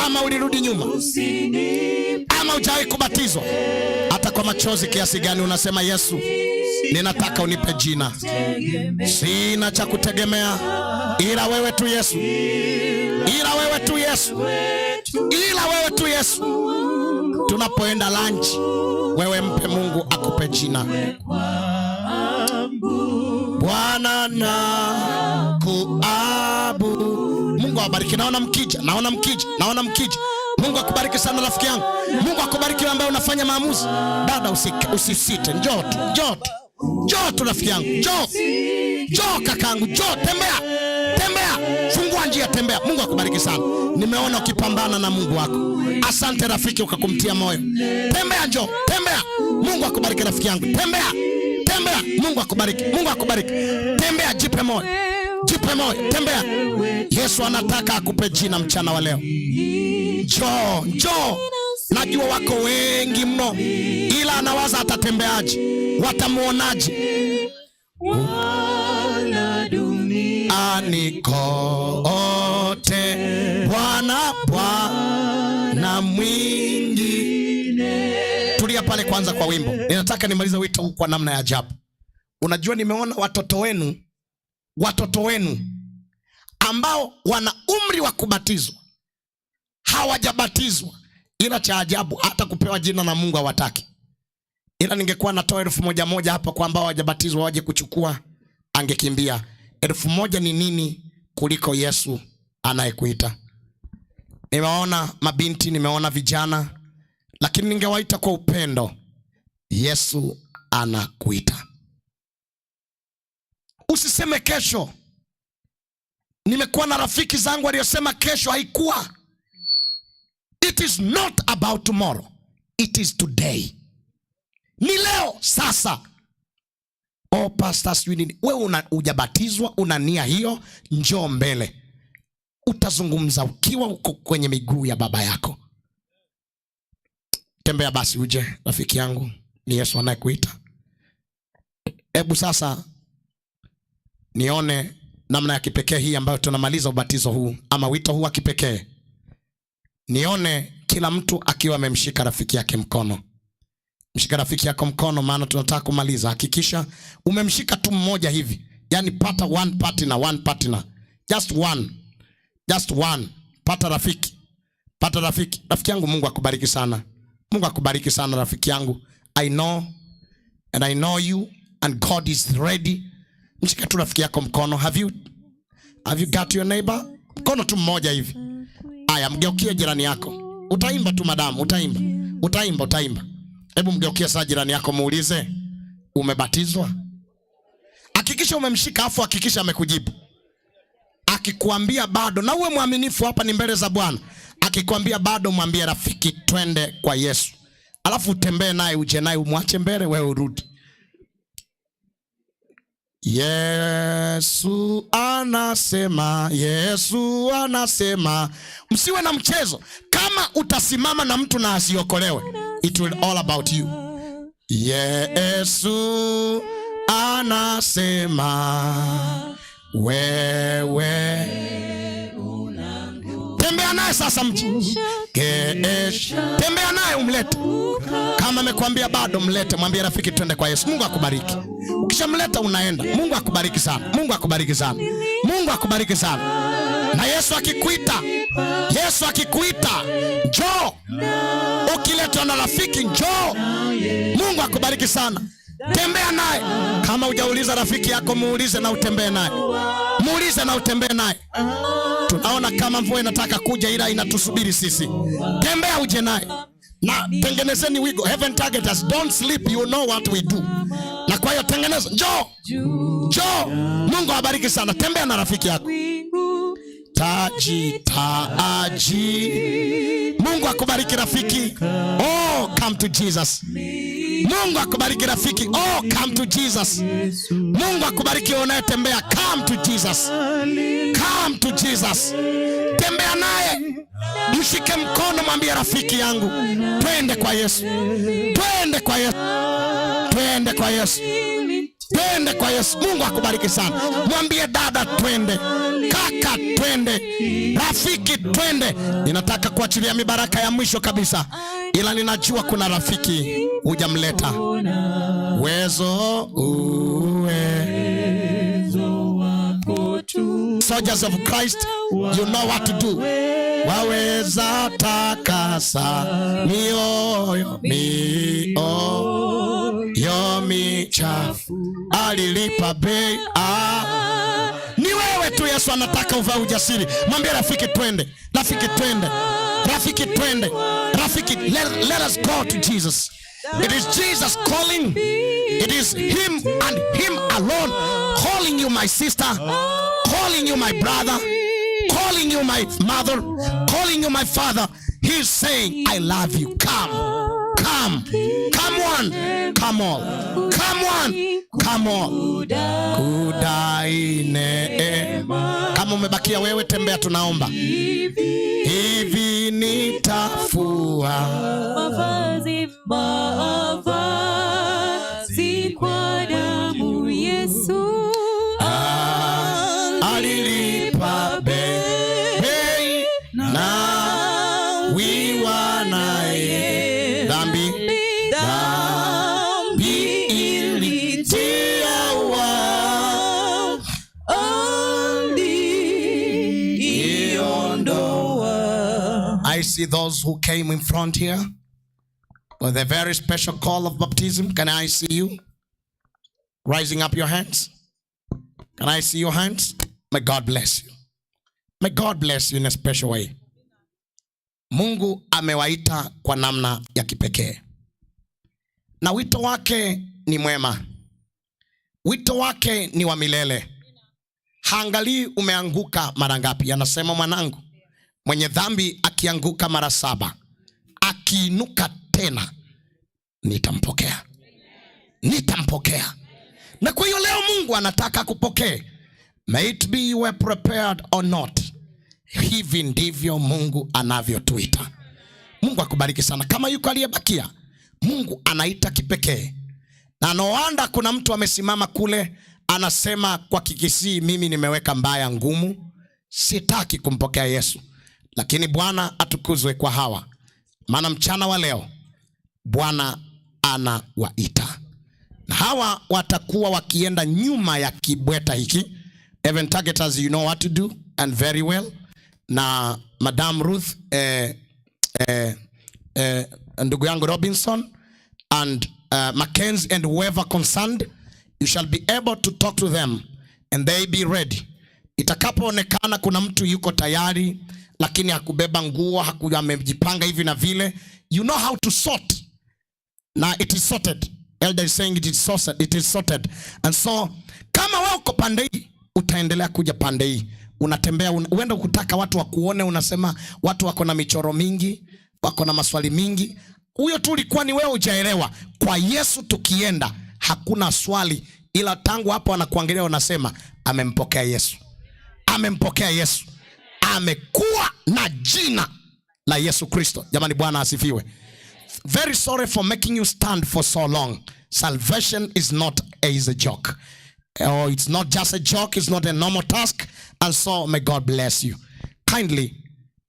ama ulirudi nyuma, ama hujawahi kubatizwa. Hata kwa machozi kiasi gani unasema Yesu, ninataka unipe jina, sina cha kutegemea ila wewe tu Yesu, ila wewe tu Yesu, ila wewe tu Yesu. Tunapoenda lunch, wewe mpe Mungu akupe jina. Bwana na kuabu. Mungu awabariki. Naona mkija, naona mkija, naona mkija. Mungu akubariki sana rafiki yangu. Mungu akubariki wewe ambaye unafanya maamuzi. Dada, usisite, njoo tu, njoo tu. Njoo tu rafiki yangu, njoo, njoo kakangu, njoo, tembea, tembea, fungua njia, tembea. Mungu akubariki sana. Nimeona ukipambana na Mungu wako. Asante rafiki, ukakumtia moyo. Tembea, njoo, tembea. Mungu akubariki rafiki yangu, tembea, tembea. Mungu akubariki, Mungu akubariki. Tembea, jipe moyo, jipe moyo, tembea. Yesu anataka akupe jina mchana wa leo. Njoo, njoo. Najua wako wengi mno, ila anawaza atatembeaje, watamuonaje? Wala dunia Anikote Bwana, Bwana mwingi. Tulia pale kwanza kwa wimbo. Ninataka nimalize wito huu kwa namna ya ajabu. Unajua, nimeona watoto wenu, watoto wenu ambao wana umri wa kubatizwa hawajabatizwa, ila cha ajabu hata kupewa jina na Mungu hawataki. Ila ningekuwa natoa 1000 hapa kwa ambao hawajabatizwa waje kuchukua, angekimbia. 1000 ni nini kuliko Yesu anayekuita? Nimeona mabinti, nimeona vijana, lakini ningewaita kwa upendo. Yesu anakuita. Usiseme kesho. Nimekuwa na rafiki zangu waliosema kesho haikuwa. It is not about tomorrow. It is today. Ni leo sasa. Oh pastor, sijui nini. Wewe hujabatizwa, una nia hiyo, njoo mbele. Utazungumza ukiwa uko kwenye miguu ya baba yako. Tembea basi uje rafiki yangu, ni Yesu anayekuita. Hebu sasa nione namna ya kipekee hii ambayo tunamaliza ubatizo huu ama wito huu wa kipekee. Nione kila mtu akiwa amemshika rafiki yake mkono. Mshika rafiki yako mkono, maana tunataka kumaliza. Hakikisha umemshika tu mmoja hivi. Yaani pata one partner, one partner. Just one. Just one. Pata rafiki. Pata rafiki. Rafiki yangu, Mungu akubariki sana. Mungu akubariki sana rafiki yangu. I know and I know you and God is ready. Mshika tu rafiki yako mkono. Have you got your neighbor? Mkono tu mmoja hivi. Aya, mgeukie jirani yako. Utaimba tu madamu, utaimba. Utaimba, utaimba. Hebu mgeukie sasa jirani yako muulize, umebatizwa? Hakikisha umemshika afu hakikisha amekujibu. Akikuambia bado, na uwe mwaminifu, hapa ni mbele za Bwana. Akikwambia bado, mwambie rafiki, twende kwa Yesu. Alafu utembee naye, uje naye, umwache mbele, wewe urudi. Yesu anasema, Yesu anasema. Msiwe na mchezo. Kama utasimama na mtu na asiokolewe, it will all about you. Yesu anasema, wewe tembea naye sasa mji. Tembea naye umlete. Kama amekwambia bado, mlete, mwambie rafiki, twende kwa Yesu. Mungu akubariki. Ukishamleta unaenda. Mungu akubariki sana. Mungu akubariki sana. Mungu akubariki sana. Na Yesu akikuita, Yesu akikuita, njoo. Ukiletwa na rafiki, njoo. Mungu akubariki sana. Tembea naye. Kama hujauliza rafiki yako, muulize na utembee naye. Muulize na utembee naye. Tunaona kama mvua inataka kuja, ila inatusubiri sisi. Tembea uje naye. Na tengenezeni wigo. Heaven targeters, don't sleep, you know what we do. Na kwa hiyo tengeneza, njoo. Njoo. Mungu awabariki sana. Tembea na rafiki yako. Taji, taji. Mungu akubariki rafiki. Oh, come to Jesus. Mungu akubariki rafiki. Oh, come to Jesus. Mungu akubariki unayetembea. Come to Jesus. Come to Jesus. Tembea naye. Mshike mkono, mwambie rafiki yangu, twende kwa Yesu. Twende kwa Yesu. Twende kwa Yesu. Twende kwa Yesu. Mungu akubariki sana. Mwambie dada twende, kaka twende, rafiki twende. Ninataka kuachilia mibaraka ya mwisho kabisa, ila ninajua kuna rafiki hujamleta. Uwezo uwe Soldiers of Christ, you know what to do. Waweza takasa mioyo, mioyo michafu, alilipa bei. Ni wewe tu Yesu anataka uvae ujasiri. Mwambie rafiki twende, rafiki twende, rafiki twende, rafiki, let us go to Jesus. It is Jesus calling. It is him and him alone calling you, my sister, calling you, my brother, calling you, my mother, calling you, my father. He's saying, "I love you. Come, come, come one, come all, come one, come all." Kudai neema. Kama umebakia wewe, tembea, tunaomba hivi, nitafua mavazi, mavazi kwa damu Yesu alilipa bei na wiwa naye dhambi, dhambi ilitia wa aliondoa. I see those who came in front here with a very special call of baptism. Can I see you raising up your hands? Can I see your hands? May God bless you. May God bless you in a special way. Mungu amewaita kwa namna ya kipekee, na wito wake ni mwema, wito wake ni wa milele. Haangalii umeanguka mara ngapi. Anasema, "Mwanangu, mwenye dhambi akianguka mara saba, akiinuka tena, nitampokea, nitampokea." Na kwa hiyo leo Mungu anataka kupokee. May it be you were prepared or not. Hivi ndivyo Mungu anavyotuita. Mungu akubariki sana. Kama yuko aliyebakia, Mungu anaita kipekee. Na no wonder kuna mtu amesimama kule anasema kwa Kikisii, "Mimi nimeweka mbaya ngumu, sitaki kumpokea Yesu." Lakini Bwana atukuzwe kwa hawa, maana mchana wa leo Bwana anawaita na hawa watakuwa wakienda nyuma ya kibweta hiki. Even targeters, you know what to do and very well. Na Madam Ruth, ndugu yangu Robinson and Mackenzie and whoever concerned, you shall be able to talk to them and they be ready. Itakapoonekana kuna mtu yuko tayari lakini hakubeba nguo, haku amejipanga hivi na vile, you know how to sort. Now it is sorted. Elder is saying it is sorted. It is sorted. And so kama wewe uko pande hii, utaendelea kuja pande hii. Unatembea uenda ukutaka watu wakuone, unasema watu wako na michoro mingi, wako na maswali mingi. Huyo tu ulikuwa ni wewe hujaelewa. Kwa Yesu tukienda hakuna swali, ila tangu hapo anakuangalia, unasema amempokea Yesu, amempokea Yesu, amekuwa na jina la Yesu Kristo. Jamani, Bwana asifiwe. Very sorry for making you stand for so long. Salvation is not a easy joke. Oh, it's not just a joke, it's not a normal task. And so may God bless you. Kindly,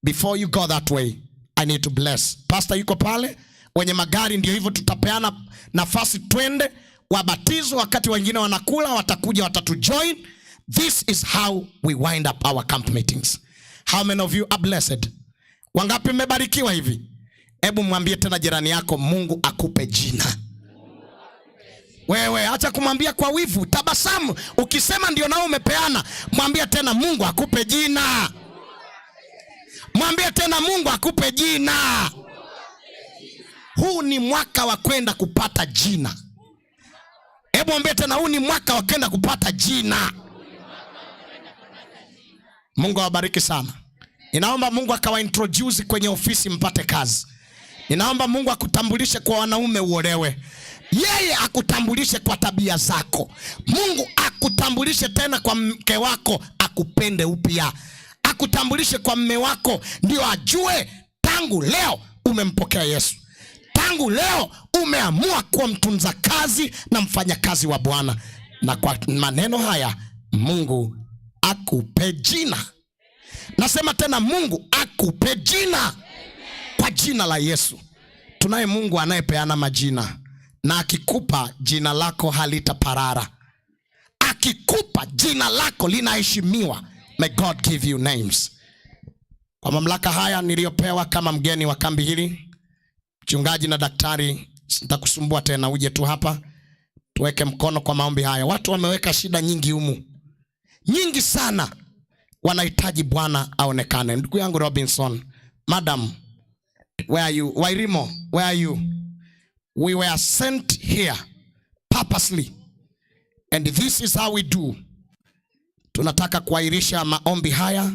before you go that way, I need to bless. Pastor yuko pale, wenye magari ndio hivyo, tutapeana nafasi twende wabatizwe, wakati wengine wanakula, watakuja watatujoin. This is how we wind up our camp meetings. How many of you are blessed? Wangapi mmebarikiwa hivi? Hebu mwambie tena jirani yako, "Mungu akupe jina." Wewe acha kumwambia kwa wivu, tabasamu. Ukisema ndio nao umepeana. Mwambie tena, "Mungu akupe jina." Mwambie tena, "Mungu akupe jina." Huu ni mwaka wa kwenda kupata jina. Hebu mwambie tena, huu ni mwaka wa kwenda kupata jina. Mungu awabariki sana. Ninaomba Mungu akawaintroduce kwenye ofisi mpate kazi. Ninaomba Mungu akutambulishe kwa wanaume uolewe. Yeye akutambulishe kwa tabia zako. Mungu akutambulishe tena kwa mke wako akupende upya. Akutambulishe kwa mme wako ndio ajue tangu leo umempokea Yesu. Tangu leo umeamua kuwa mtunza kazi na mfanyakazi wa Bwana. Na kwa maneno haya, Mungu akupe jina. Nasema tena, Mungu akupe jina kwa jina la Yesu. Tunaye Mungu anayepeana majina, na akikupa jina lako halitaparara. Akikupa jina lako linaheshimiwa. May God give you names. Kwa mamlaka haya niliyopewa kama mgeni wa kambi hili, mchungaji na daktari, sitakusumbua tena, uje tu hapa tuweke mkono kwa maombi haya. Watu wameweka shida nyingi humu, nyingi sana, wanahitaji Bwana aonekane. Ndugu yangu Robinson, madam, where are you? Wairimo, where are you? We were sent here purposely. purposely, and this is how we do. Tunataka kuahirisha maombi haya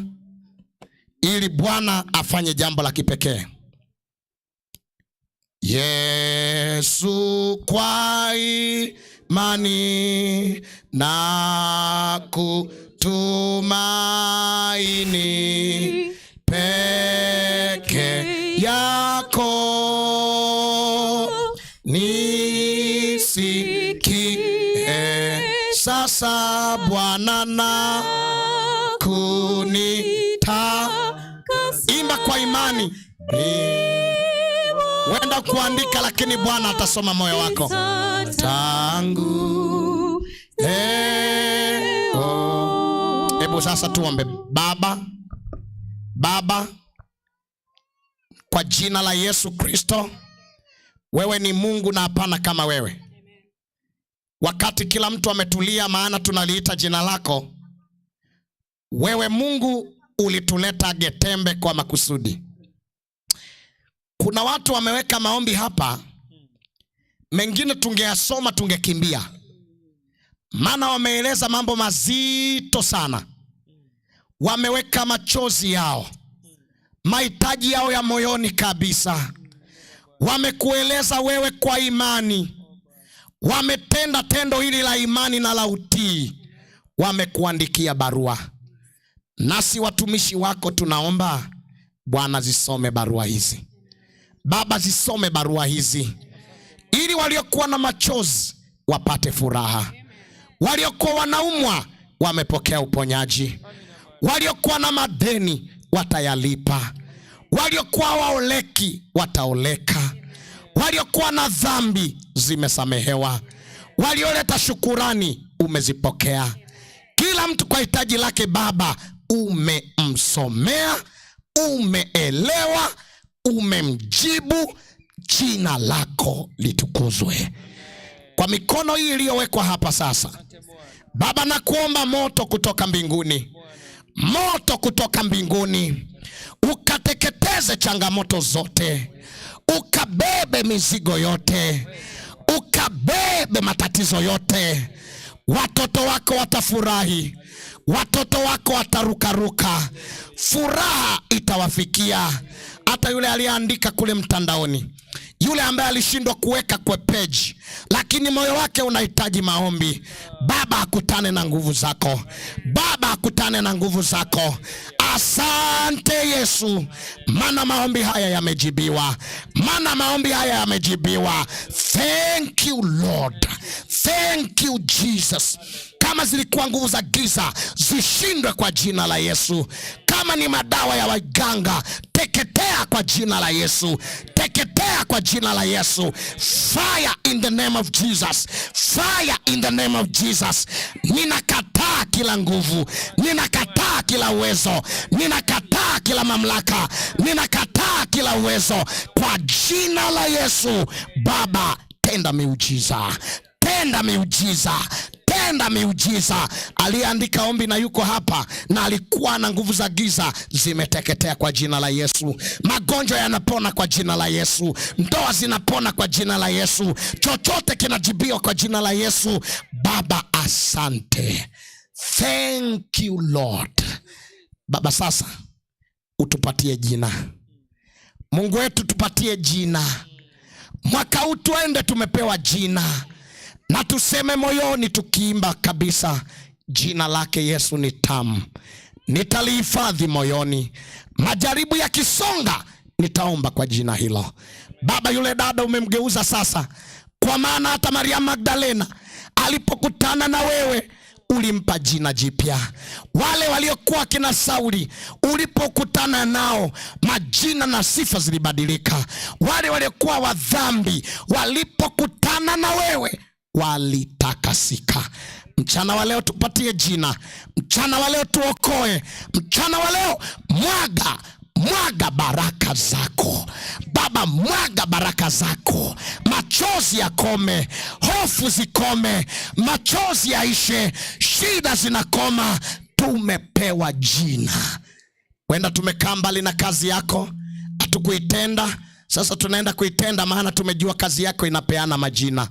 ili Bwana afanye jambo la kipekee. Yesu, kwa imani na kutumaini peke yako, nisikie sasa Bwana na kunita. Imba kwa imani, wenda kuandika, lakini Bwana atasoma moyo wako. Tangu leo. Hebu sasa tuombe. Baba, Baba, kwa jina la Yesu Kristo, wewe ni Mungu na hapana kama wewe. Wakati kila mtu ametulia, maana tunaliita jina lako, wewe Mungu ulituleta Getembe kwa makusudi. Kuna watu wameweka maombi hapa, mengine tungeyasoma tungekimbia, maana wameeleza mambo mazito sana. Wameweka machozi yao, mahitaji yao ya moyoni kabisa. Wamekueleza wewe kwa imani, wametenda tendo hili la imani na la utii, wamekuandikia barua. Nasi watumishi wako tunaomba Bwana, zisome barua hizi. Baba, zisome barua hizi ili waliokuwa na machozi wapate furaha, waliokuwa wanaumwa wamepokea uponyaji, waliokuwa na madeni watayalipa, waliokuwa waoleki wataoleka, waliokuwa na dhambi zimesamehewa, walioleta shukurani umezipokea. Kila mtu kwa hitaji lake Baba umemsomea, umeelewa, umemjibu. Jina lako litukuzwe. Kwa mikono hii iliyowekwa hapa sasa, Baba, nakuomba moto kutoka mbinguni, moto kutoka mbinguni ukateketeze changamoto zote, ukabebe mizigo yote, ukabebe matatizo yote. Watoto wako watafurahi, watoto wako watarukaruka, furaha itawafikia. Hata yule aliyeandika kule mtandaoni, yule ambaye alishindwa kuweka kwa page, lakini moyo wake unahitaji maombi, Baba akutane na nguvu zako, Baba akutane na nguvu zako. Asante Yesu, maana maombi haya yamejibiwa, maana maombi haya yamejibiwa. Thank you Lord, thank you Jesus. Kama zilikuwa nguvu za giza zishindwe kwa jina la Yesu. Kama ni madawa ya waganga, teketea kwa jina la Yesu, teketea kwa jina la Yesu. Fire in the name of Jesus, fire in the name of Jesus. Ninakataa kila nguvu, ninakataa kila uwezo, ninakataa kila mamlaka, ninakataa kila uwezo kwa jina la Yesu. Baba, tenda miujiza, tenda miujiza, tenda miujiza. Aliyeandika ombi na yuko hapa na alikuwa na nguvu za giza zimeteketea kwa jina la Yesu. Magonjwa yanapona kwa jina la Yesu, ndoa zinapona kwa jina la Yesu, chochote kinajibiwa kwa jina la Yesu. Baba, asante, thank you Lord. Baba, sasa utupatie jina, Mungu wetu, tupatie jina mwaka huu, twende tumepewa jina na tuseme moyoni tukiimba kabisa, jina lake Yesu ni tamu, nitalihifadhi moyoni. Majaribu yakisonga, nitaomba kwa jina hilo. Baba, yule dada umemgeuza sasa, kwa maana hata Maria Magdalena alipokutana na wewe ulimpa jina jipya. Wale waliokuwa kina Sauli ulipokutana nao, majina na sifa zilibadilika. Wale waliokuwa wa dhambi walipokutana na wewe walitakasika. Mchana wa leo tupatie jina, mchana wa leo tuokoe, mchana wa leo mwaga mwaga baraka zako Baba, mwaga baraka zako, machozi yakome, hofu zikome, machozi yaishe, shida zinakoma. Tumepewa jina. Wenda tumekaa mbali na kazi yako, hatukuitenda. Sasa tunaenda kuitenda, maana tumejua kazi yako inapeana majina.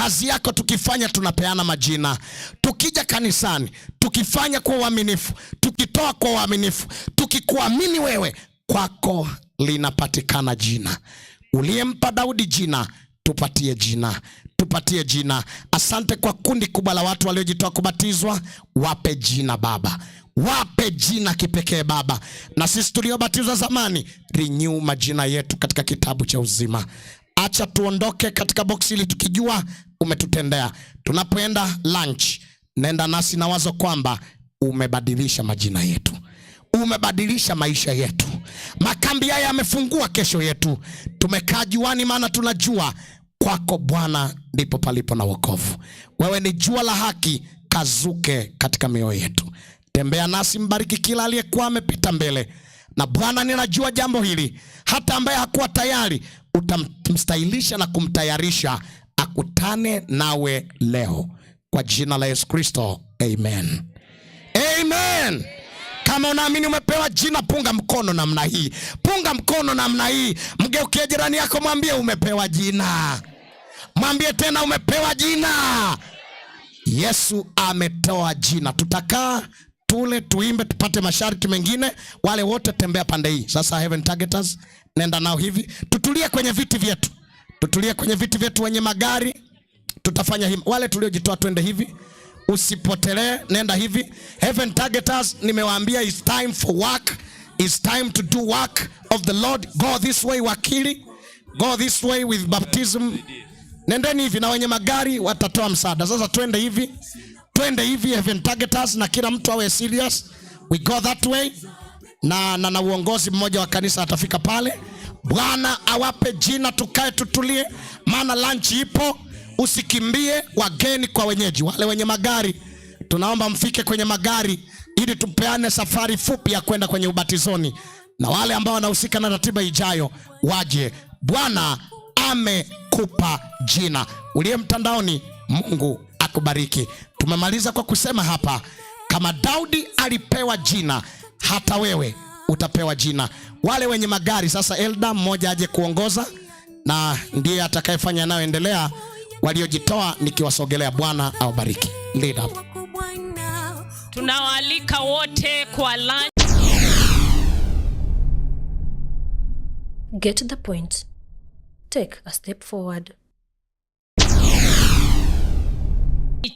Kazi yako tukifanya, tunapeana majina. Tukija kanisani, tukifanya kwa uaminifu, tukitoa kwa uaminifu, tukikuamini wewe, kwako linapatikana jina. Uliyempa Daudi jina, tupatie jina, tupatie jina. Asante kwa kundi kubwa la watu waliojitoa kubatizwa, wape jina Baba, wape jina kipekee Baba. Na sisi tuliobatizwa zamani, renew majina yetu katika kitabu cha uzima. Acha tuondoke katika boksi hili tukijua umetutendea. Tunapoenda lunch, nenda nasi na wazo kwamba umebadilisha majina yetu, umebadilisha maisha yetu. Makambi haya yamefungua kesho yetu. Tumekaa juani, maana tunajua kwako Bwana ndipo palipo na wokovu. Wewe ni jua la haki, kazuke katika mioyo yetu. Tembea nasi, mbariki kila aliyekuwa amepita mbele. Na Bwana, ninajua jambo hili, hata ambaye hakuwa tayari utamstahilisha na kumtayarisha akutane nawe leo, kwa jina la Yesu Kristo, amen. Amen. Kama unaamini umepewa jina, punga mkono namna hii, punga mkono namna hii. Mgeukie jirani yako, mwambie umepewa jina. Mwambie tena umepewa jina. Yesu ametoa jina. Tutakaa tule, tuimbe, tupate masharti mengine. Wale wote tembea pande hii. Sasa Heaven Targeters, nenda nao hivi, tutulie kwenye viti vyetu, tutulie kwenye viti vyetu, wenye magari tutafanya hivi. Wale tuliojitoa twende hivi, usipotelee, nenda hivi. Heaven Targeters, nimewaambia it's time for work, it's time to do work of the Lord. Go this way, wakili, go this way with baptism. Nendeni hivi na wenye magari watatoa msaada. Sasa twende hivi, twende hivi Heaven Targeters, na kila mtu awe serious. We go that way na uongozi mmoja wa kanisa atafika pale. Bwana awape jina, tukae tutulie, maana lunch ipo. Usikimbie, wageni kwa wenyeji. Wale wenye magari tunaomba mfike kwenye magari ili tupeane safari fupi ya kwenda kwenye ubatizoni, na wale ambao wanahusika na ratiba ijayo waje. Bwana amekupa jina. Uliye mtandaoni, Mungu akubariki. Tumemaliza kwa kusema hapa, kama Daudi alipewa jina, hata wewe utapewa jina. Wale wenye magari sasa, elder mmoja aje kuongoza na ndiye atakayefanya yanayoendelea. Waliojitoa nikiwasogelea, Bwana awabariki. Lead up. Tunawaalika wote kwa lunch. Get the point. Take a step forward.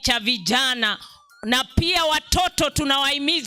Cha vijana na pia watoto tunawahimiza.